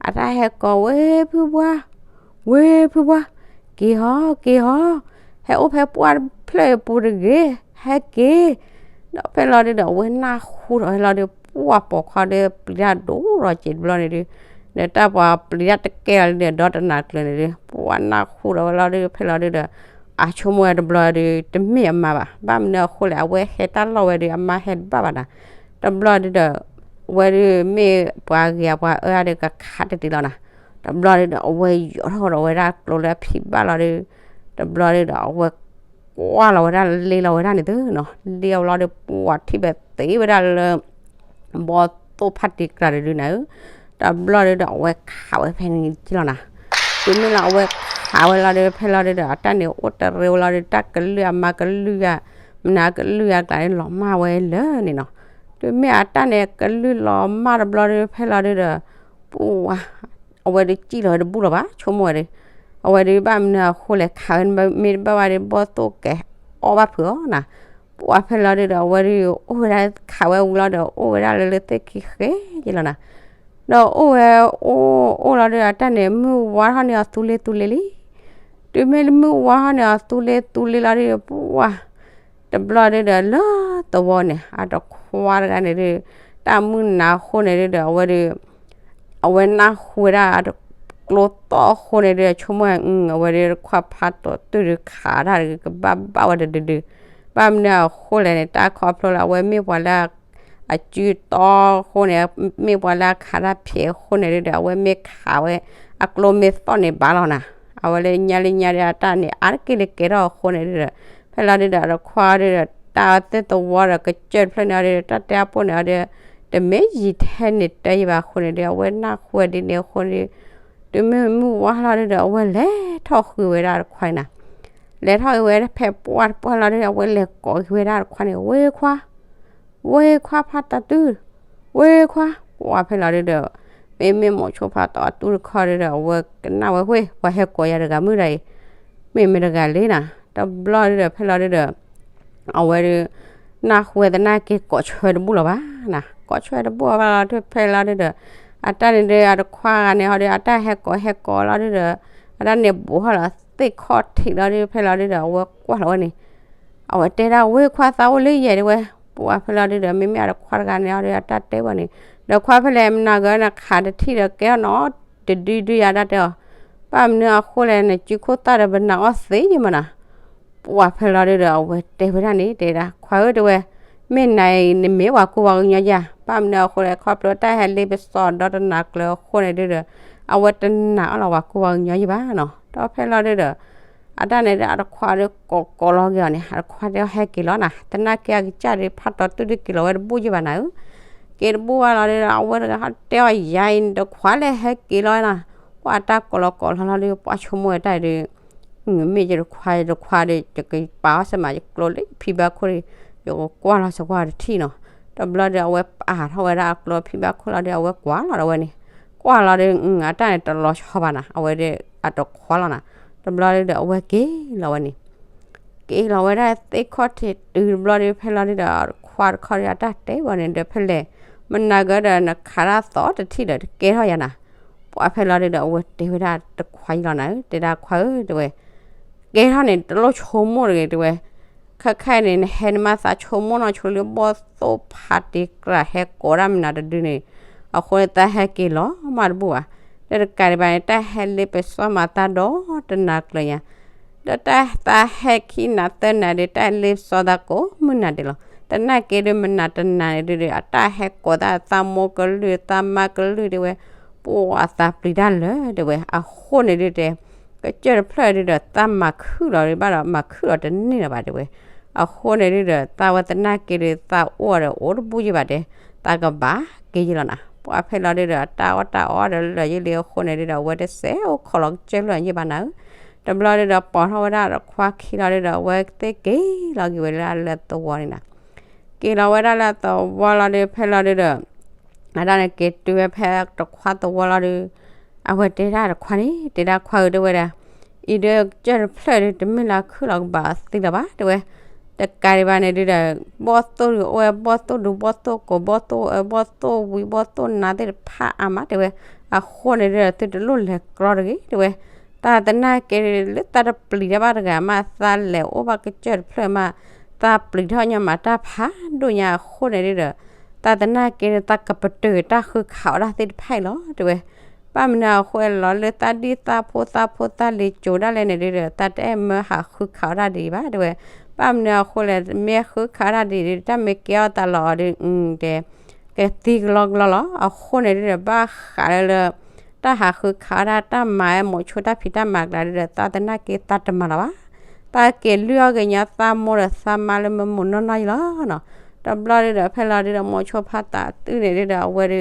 အတၢ်ဟဲကိးဝဲဖုပှၢ် ဝဲဖုပှၢ်, က့ၤဟီ က့ၤဟီ, ဟဲအိၣ်ဖဲပှၢ်တဖျၢၣ်အပူၤတဂ့ၤ, ဟဲက့ၤ, ဒီးဖဲလီၤဒုဒီး အဝဲနၢ်ဟူထီၣ်ဖဲလီၤဒုး ပှၢ်ပိာ်ခွါဒီးပျံၤတၢ်ဒိၣ်ထီၣ်က့ၤတဘျီန့ၣ်ဒုး, ဒီးတၢ်ပှၤပျံၤတၢ်တကဲလီၤဒုး ဒီတနၤကျၢၤန့ၣ်ဒုး ပှၢ်နၢ်ဟူထီၣ်ဝဲလီၤဒုး ဖဲလီၤဒုဒီး အဆိကမိၣ်ဝဲတဘျီဒုး တမ့ၢ်အမါဘၣ်, ဘၣ်မနုၤအဃိလဲၣ် အဝဲဟဲတၢ်လီၢ်ဝဲဒုး အမါဟဲတဘၣ်ဘၣ်နၤ, တဘျီဒုဒီး ဝဲဒုးမ့ၢ်ပှၤဂ့ၤအပှၤအၢအါဒုး ကခးတတ့ၢ်လီၤနၤ, တဘျီဒုဒီး အဝဲယိးထီၣ်ဒီးဝဲဒၣ်ကျိလၢအဖံးဘၣ်လီၤဒုး, တဘျီဒုဒီး အဝဲကွၢ်လီၤဝဲဒၣ် လ့လီၤဝဲဒၣ်န့ၣ်သုနီၤ, လ့အီၤလီၤဒုး ပှၢ်ထံၣ်ဘၣ်သ့ဝဲဒၣ်လၢ ဘီသိၣ်ဖးတံၢ်ကြၢးတဒုနၤဧၢ, တဘျီဒုဒီး အဝဲခးဝဲဖဲန့ၣ်က့လီၤနၤ, တုၤမ့ၢ်လၢအဝဲခးဝဲလီၤဒုး ဖဲလီၤဒုဒီး အတၢ်န့ၣ်အိၣ်တရံးဝဲလီၤဒုး တၢ်ကလုၢ်အမါကလုၢ်ယၤ မနုၤကလုၢ်ယၤကျါန့ၣ် လီၤမၢ်ဝဲလၢာ်န့ၣ်နီၤ, တုၤမ့ၢ်အတၢ်န့ၣ်ကလုၢ်လီၤမၢ်တဘျီဒုး ဖဲလီၤဒုဒီး ပှၢ် အဝဲဒုးစံၣ်လီၤဝဲတဘူၣ်လီၤဘၣ် ဆိကမိၣ်ဝဲဒုး, အဝဲဒုးဘၣ်မနုၤအဃိလဲၣ် ခးဝဲမ့ၢ်တဘၣ်ဝဲဒုး ဘီသိၣ်ကဲအီၣ်ဘၣ်ဖုးအီၤနၤ, ပှၢ်ဖဲလီၤဒုဒီး အဝဲဒုးအိၣ်ဝဲဒၣ်ခးဝဲဝံၤလီၤဒီး အိၣ်ဝဲဒၣ်လၢလၢသ့ၣ်ခံဃဲက့လီၤနၤ, ဒီးအိၣ်ဝဲအိၣ်အိၣ်လီၤဒုး အတၢ်န့ၣ် မုၢ်ဝါထီၣ်န့ၢ်အီၤသူလ့သူလ့လံ, တုၤမ့ၢ်မုၢ်ဝါထီၣ်န့ၢ်အီၤသူလ့သူလ့လီၤဒုး ပှၢ် တဘျီဒုဒီး လၢသဝီန့ၣ် အတခွါတဂၤန့ၣ်ဒုး တၢ်မုၢ်နၤအဃိန့ၣ်ဒုဒီး အဝဲဒုး အဝဲနၢ်ဟူဝဲဒၣ် ကျိသီၣ်အဃိန့ၣ်ဒုး ဆိကမိၣ် အဝဲဒုးတခွါဖးတီၤတုၤဒုးခးတၢ်ဒုး ကဘၣ်ဘၣ်ဝဲတဒုဒု, ဘၣ်မနုၤအဃိလဲၣ်န့ၣ် တၢ်ခီဖျိလၢအဝဲမ့ၢ်ပှၤလၢ အစုတီအဃိန့ၣ် မ့ၢ်ပှၤလၢအခးတၢ်ဖံးအဃိန့ၣ်ဒုဒီး အဝဲမ့ၢ်ခးဝဲ အကျိမ့ၢ်သီၣ်န့ၣ်ဘၣ်လီၤနၤ, အဝဲလၢညါလၢညါဒုး အတၢ်န့ၣ် အါတက့ၢ်လၢကဲထီၣ်အဃိန့ၣ်ဒုဒီး ဖဲလီၤဒုဒီး အတခွါဒုဒီး တၢ်သ့ၣ်သဝီဒီး ကစၢၢ်တဖျၢၣ်န့ၣ်အီၤဒုဒီး တၢ်တဲအပူၤန့ၣ်အီၤဒုဒီး တမ့ၢ်ယံာ်ထဲန့ၣ်တၢ်ယံၤဘၣ်အဃိန့ၣ်ဒုး အဝဲနၢ်ဟူဝဲဒ်န့ၣ်အဃိန့ၣ် တုၤမ့ၢ်မုၢ်ဝါလီၤဒုဒီး အဝဲလဲၤထီၣ်ဃုာ်ဝဲဒၣ်တခွါန့ၣ်နၤ, လဲၤထီၣ်ဂ့ၤဝဲဖဲပှၢ်တပှၢ်လီၤဒုဒီး အဝဲလဲၤကိးက့ၤဝဲဒၣ်တခွါန့ၣ် ဝ့ၢ်ခွါ ဝ့ၢ်ခွါဖးတၢ်တုၤ, ဝ့ၢ်ခွါ, ပှၢ်ဖဲလီၤဒုဒီး မ့မ့ၢ်မိၤဆိဖးတီၤအတူၢ်တခီဒုဒီး အဝဲကနၣ်ဝဲဝ့ၢ် ပှၤဟဲကိးယၤတဂၤမုၣ်ဒၣ်အံၤ မ့ၢ်မ့ၢ်တဂၤလဲၣ်နၤ, တဘျီဒုဒီး ဖဲလီၤဒုဒီး အဝဲဒုး နၢ်ဟူဝဲသနာ်က့ ကိးဆၢဝဲတဘူၣ်လီၤဘၣ်နၤ, ကိးဆၢဝဲတဘူၣ်လီၤဘၣ်လီၤဒုးဖဲလီၤဒုဒီး အတၢ်န့ၣ်ဒုး အတခွါဂၤန့ၣ်ဟီဒုး အတၢ်ဟဲကိးဟဲကိးလီၤဒုဒီး အတၢ်န့ၣ်ဘူးထီၣ်လီၤသ့ၣ်ခီၣ်ထံးလီၤဒုး ဖဲလီၤဒုဒီး အဝဲကွၢ်လီၤဝဲန့ၣ် အဝဲတဲဒၣ်ဝ့ၢ်ခွါသးအိၣ်လၢယဲၢ်ဒုဝဲ, ပှၢ်ဖဲလီၤဒုဒီး မ့မ့ၢ်အတခွါတဂၤန့ၣ်ဟီဒုး အတၢ်တဲဝဲန့ၣ် ဒီးခွါဖဲလဲၣ်မနၤဂၤနခးတထံၣ်ဒီးကဲထီၣ်နီၤ တဒုဒုယၤဒၣ်တဲအီၤ, ဘၣ်မနုၤအဃိလဲၣ် နစုခိၣ်သၣ်ဒီးပနၢ်အီၣ်သ့ယမနၤ ပှၢ်ဖဲလီၤဒုဒီး အဝဲတဲဝဲဒၣ်န့ၣ် တဲဒၣ် ခွါဧၢ တဲဝဲ, မ့ၢ်နၤအံၤ နမ့ၢ်ပှၤကူပှၤကညီယၤ, ဘၣ်မနုၤအဃိလဲၣ် ခီဖျိတၢ်ဟဲလ့ပစီဒီတနၤကျၢၤအဃိန့ၣ်ဒုဒီး အဝဲတနာ်အီၤလီၤပှၤကူပှၤကညီယၤဘၣ်နီၤ. ဒီးဖဲလီၤဒုဒီး အတၢ်န့ၣ်ဒုး အတခွါဒုးကိးကိးလီၤက့ၤအီၤန့ၣ် အတခွါတဲအီၤ ဟဲက့ၤလီၤနၤ, သနာ်က့အကစၢ်ဒုး ဖးတီၤတုၤဒုးက့ၤလီၤဝဲတဘူၣ်ယဘၣ်နၤဧၢ, က့ၤတဘူၣ်ဘၣ်လီၤဒုဒီး အဝဲတဂၤဟီတဲအီၤ ယၤအံၤ နတခွါလဲၣ် ဟဲက့ၤလီၤနၤ, ပှၢ်တၢ်ကိးလီၤကိးလီၤလီၤဒုး ပှၢ်ဆိကမိၣ်ဝဲတၢ်အံၤဒုး မ့ၢ်ယတခွါ ယတခွါဒီး ယကပာ်အီၤစဲမး ယကျိလၢဖံဘၣ်ခိၣ်ဒီး ယကကွၢ်လီၤစကွၢ်တထံၣ်နီၤ. တဘျီဒီး အဝဲပာ်ထီၣ်ဝဲဒၣ်အကျိဖံဘၣ်ခိၣ်လီၤဒီး အဝဲကွၢ်လီၤဒီးဝဲန့ၣ်, ကွၢ်လီၤဒီး အတၢ်န့ၣ်တလီၤဆီဘၣ်နၤ, အဝဲဒီးအတခွါလီၤနၤ. တဘျီဒီး အဝဲက့ၤလီၤဝဲန့ၣ် က့ၤလီၤဝဲဒၣ်သ့ၣ်ခီၣ်ထံးတုၤတဘျီဒီး ဖဲလီၤဒုဒီး ခွါတခီဒီး အတၢ်တဲဝဲန့ၣ်ဒီး ဖဲလဲၣ် မနၤကဒီး နခးတၢ်သီတထံၣ်ဒီး တကဲထီၣ်ယၤနၤ. ပှၤဖဲလီၤဒုဒီး အဝဲတဲဝဲဒၣ်တခွါယံလီၤနၤဧၢ, တဲဒၣ်ခွါဧၢ တဲဝဲ, ကဲထီၣ်န့ၣ် တလိၣ်ဆိကမိၣ်တဂ့ၤ တဲဝဲ, ခဲခါအံၤန့ၣ် နဟဲန့ၣ်မး သးဆိကမိၣ်နီၢ်ဆိလၢဘီၣ်သိၣ်ဖးတ့ကြး ဟဲကိးဒၣ်မနုၤတဒုန့ၣ်, အဃိန့ၣ် သးဟဲက့ၤလီၤမးတဘူၣ်ဘၣ်. ဒီးတကးဒံးဘၣ်န့ၣ် တၢ်ဟဲလ့ပစီမၤသးဒီတနၤကျၢၤညါ ဒီးတၢ်သးဟဲခံနၤသၢနၤဒီး တၢ်လ့ပစီသးကိးမုၢ်နၤဒဲးလီၤ. တနာ်က့ၤဒုး မနၤတနၤန့ၣ်ဒုဒီး အတၢ်ဟဲကိးသးသးမိၢ်ကလုၢ် သးမါကလုၢ် တဲဝဲ, ပှၤသးပျံၤတၢ်လၢာ် တဲဝဲ. အဃိန့ၣ်ဒုတဲ ကစၢၢ်တဖျၢၣ်ဒုဒီး သးမၤခုၣ်လီၤဒုဘၣ်ဒီး မၤခုၣ်လီၤတန့ၢ်လၢၤဘၣ် တဲဝဲ. အဃိန့ၣ်ဒုဒီး သးဝဲတနာ်က့ၤဒုး သးအိၣ်ဒီးအိၣ်တဘူၣ်ယံဘၣ်တဲ, သးကဘၣ်က့ၤယံလီၤနၤ. ပှၤဖဲလီၤဒုဒီး တၢ်အီၣ်တၢ်အီဒီးလၢာ်ယံလံအဃိန့ၣ်ဒုဒီး အဝဲတစဲးအိၣ်ခိးလီၤကစၢၢ်လၢာ်ယံဘၣ်နၤဧၢ. တဘျီဒုဒီး ပိာ်ထီၣ်ဝဲဒၣ်တခွါခံလီၤဒုဒီး အဝဲသ့ၣ်က့ၤလီၤက့ၤဝဲဒၣ်လၢသဝီန့ၣ်နၤ. က့ၤလီၤဝဲဒၣ်လၢသဝီလီၤဒု ဖဲလီၤဒုဒီး အတၢ်န့ၣ်က့ၤတုၤဝဲဖဲတခွါသဝီလီၤဒု, အဝဲတဲဒၣ်တခွါန့ၣ် တဲဒၣ်ခွါဧၢ တဲဝဲဒၣ်, အံၤဒုကစၢၢ်တဖျၢၣ်ဒု တမ့ၢ်လၢခုၣ်လီၤကဘၣ်သံလၢၤဘၣ် တဲဝဲ. တကးဒံးဘၣ်န့ၣ်ဒုဒီး ဘီၣ်သိၣ်ဒုအိၣ်ဝဲ ဘီၣ်သိၣ်ဒူ ဘီၣ်သိၣ်ကိး ဘီၣ်သိၣ်အၢ ဘီၣ်သိၣ်နါသ့ၣ်တဖၣ်အါမး တဲဝဲ. အဃိန့ၣ်ဒုဒီး သုတလိၣ်လဲၤကြီတဂ့ၤ တဲဝဲ. တၢ်တနာ်က့ၤလၢတၢ်တပျံၤတၢ်ဘၣ်တဂၤမး သးလဲၤအိၣ်ဘၣ်ကစၢၢ်တဖျၢၣ်မး သးပျံၤထီၣ်ညီမးတၢ်ဖးဒိၣ်ညါအဃိန့ၣ်ဒုဒီး တၢ်တနာ်က့ၤဒုး သးကပတုာ်တၢ်ဃုခးအီၣ်တၢ်သ့ၣ်တဖၣ်အံၤလီၤ တဲဝဲ. ဘၣ်မနုၤအဃိလီၤ လၢတၢ်ဒ်သးဖိသးဖိသးလံၤကၠိၤဒၣ်လဲာ်န့ၣ်ဒုဒီး သးတအဲၣ်မၢဟးဃုခးအီၣ်တၢ်ဒ်အံၤဘၣ် တဲဝဲ. ဘၣ်မနုၤအဃိလဲၣ် မ့ၢ်ဃုခးအီၣ်တၢ်ဒ်အံၤဒု တၢ်မ့ၢ်ကဲအီၣ်သးလီၤအီၤဒု တဲ ကသံကလီကလီလီၤ. အဃိန့ၣ်ဒုဒီး ဘၣ်ဃးလၢလၢ တၢ်ဟးဃုခးအီၣ်တၢ် တၢ်မၤမိးဆိတၢ်ဖံးတၢ်မၤကျါဒုဒီး သးတနာ်က့ၤသးတမၤလီၤဘၣ်. သးက့ၤလုၢ်အီၣ်က့ၤညါသးမိၢ်ဒီးသးမါလၢမုၢ်မုၢ်နီၢ်နီၢ်ယံလီၤနီၤ. တဘျီဒုဒီး ဖဲလီၤဒုဒီး မိးဆိဖးသးတုၤန့ၣ်ဒုဒီး အဝဲဒု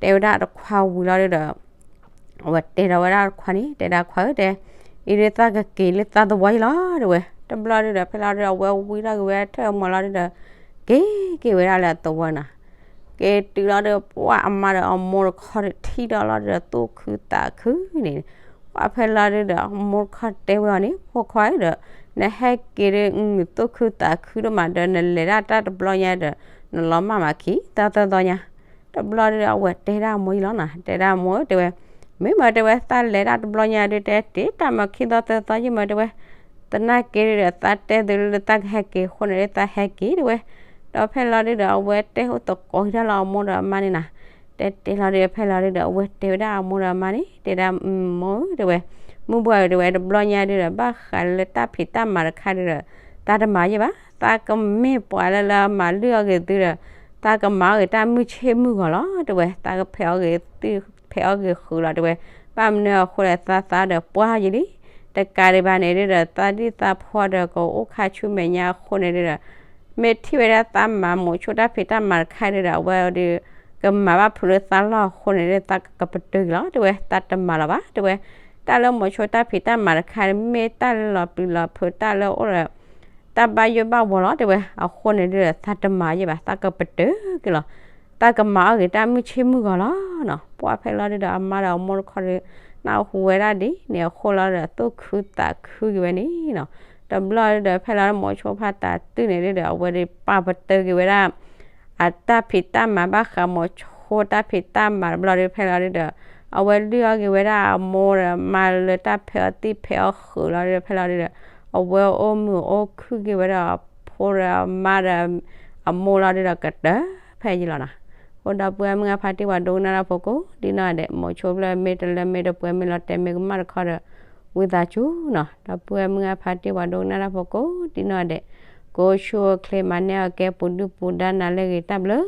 တဲဝဲဒၣ်တခွါဝံၤလီၤဒုဒီး အဝဲတဲဒီးဝဲဒၣ်တခွါန့ၣ် တဲဒၣ်ခွါဧၢ တဲ, အံၤဒုးသးကက့ၤလၢသးသဝီယံလီၤ တဲဝဲ. တဘျီဒုဒီး ဖဲလီၤဒုဒီး အဝဲဝံထီၣ်က့ၤဝဲထဲအမီၤလီၤဒုဒီး က့ၤက့ၤဝဲဒၣ်လၢအသဝီနၤ. က့ၤတုၤလီၤဒုး ပှၤအမါဒီးအမိၢ်တခီဒီးထံၣ်ဒီးလီၤဒုဒီး သူၣ်ခုသးခုန့ၣ်, ပှၤဖဲလီၤဒုဒီး အမိၢ်တခီတဲဝဲအီၤန့ၣ် ဖိခွါဧၢဒီး နဟဲက့ၤဒုး သူၣ်ခုသးခုဒိၣ်မးဒီး နလဲၤဒၣ်တၢ်တဘျီညါဒီး နလီၤမၢ်မးခံသီသၢသီညါ. တဘျီဒုဒီး အဝဲတဲဒၣ်အမိၢ်ယံလီၤနၤ တဲဒၣ်အမိၢ်ဧၢ တဲဝဲ, မ့ၢ်မၢတဲဝဲ သးလဲၤဒၣ်တဘျီညါဒုး တဲတ့တၢ်မၤခံသီသၢသီယံမၢတဲဝဲ သနာ်က့ဒုဒီး သးတဲသုလၢသးကဟဲက့ၤအဃိန့ၣ်ဒုး သးဟဲက့ၤတဲဝဲ. ဒီးဖဲလီၤဒုဒီး အဝဲတဲအိၣ်သကိးက့ၤတၢ်လီၤအမိၢ်ဒီးအမါန့ၣ်နၤ. တဲတဲလီၤဒုး ဖဲလီၤဒုဒီး အဝဲတဲဝဲဒၣ်အမိၢ်ဒီးအမါန့ၣ် တဲဒၣ်မိၢ်ဧၢ တဲဝဲ, မုၢ်ဘှၢ်ဧၢ တဲဝဲ တဘျီညါဒုဒီး ဘၣ်ဃးလၢတၢ်ဖံးတၢ်မၤတခါဒုဒီး သးတမၤယံဘၣ်. သးကမ့ၢ်ပှၤလၢလၢမၤလုၢ်အီၣ်ဂ့ၤသုဒီး သးကမၤအီၣ်ဂ့ၤတၢ်မုၢ်ဆ့ၣ်မုၢ်ဂီၤလီၤ တဲဝဲ. သးကဖဲးအီၣ်ဂ့ၤသု ဖဲးအီၣ်ဂ့ၤဃုာ်လီၤ တဲဝဲ. ဘၣ်မနုၤအဃိလဲၣ် သးသးဒီးပှၢ်ယံလံ. တကးဒံးဘၣ်န့ၣ်ဒုဒီး သးဒ်သးဖိဒီးကအိၣ်ခါဆူမဲာ်ညါအဃိန့ၣ်ဒုဒီး မ့ၢ်ထံၣ်ဝဲဒၣ်သးမၤမိးဆိတၢ်ဖံးတၢ်မၤတခါဒုဒီး အဝဲဒုး ကမၤဘၣ်ဖုးလၢသးလီၢ်အဃိန့ၣ်ဒုး သးကပတုာ်က့ၤလီၤ တဲဝဲ. သးတမၤလီၤဘၣ် တဲဝဲ. တၢ်လၢမိးဆိတၢ်ဖံးတၢ်မၤတခါ မ့ၢ်တၢ်လၢလီၤပျံၤလီၤဖုး တၢ်လၢအိၣ်ဒီး တၢ်ဘၣ်ယိၣ်ဘၣ်ဝီၤလီၤ တဲဝဲ. အဃိန့ၣ်ဒုဒီး သးတမၤယံဘၣ် သးကပတုာ်က့ၤလီၤ. သးကမၤအီၣ်ဂ့ၤတၢ်မုၢ်ဆ့ၣ်မုၢ်ဂီၤလီၤနီၤ. ပှၢ်ဖဲလီၤဒုဒီး အမါဒီးအမိၢ်တခီဒီး နၢ်ဟူဝဲဒၣ်ဒ်န့ၣ်အဃိလီၤဒီး သူၣ်ခုသးခုက့ၤဝဲန့ၣ်နီၤ. တဘျီဒုဒီး ဖဲလီၤဒုဒီး မိးဆိဖးသးတုၤန့ၣ်ဒုဒီး အဝဲဒုးပာ်ပတုာ်က့ၤဝဲဒၣ် အတၢ်ဖံးတၢ်မၤဘၣ်ဃးမိးဆိတၢ်ဖံးတၢ်မၤတဘျီဒု ဖဲလီၤဒုဒီး အဝဲလုၢ်အီၣ်က့ၤဝဲဒၣ်အမိၢ်ဒီးမါလၢတၢ်ဖဲးအီၣ်သံၣ်ဖဲးအီၣ်ဃုာ်လီၤဒု ဖဲလီၤဒုဒီး အဝဲအိၣ်မုာ်အိၣ်ခုၣ်က့ၤဝဲဒၣ်အဖိဒီးအမါဒီး အမိၢ်လီၤဒုဒီးကတၢၢ်ဖဲယံလီၤနီၤ. အိၣ်ဒီပုၢ်ဝဲၢ်မုၢ်ဂၢ်ဖါတံၢ်ဝဲဒိကနၣ်တၢ်ဖိကိးဒ်နီၢ်ဒဲး မိးဆိဖျၢၣ်မ့ၢ်တလၢမ့ၢ်တပှဲၤမ့ၢ်လီၤတဲာ်မ့ၢ်ကမၣ်တခီဒီး ဝံသးစူၤနီၤ. ဒီပုၢ်ဝဲၢ်မုၢ်ဂၢ်ဖါတံၢ်ဝဲဒိကနၣ်တၢ်ဖိကိးဒ်နီၢ်ဒဲး ကိးဆူၣ်အိၣ်ချ့မၤန့ၢ်အီၣ်ကဲပူၤဒုၣ်ပူၤဒါနၤလၢအဂ့ၤ တၢ်ဘျုး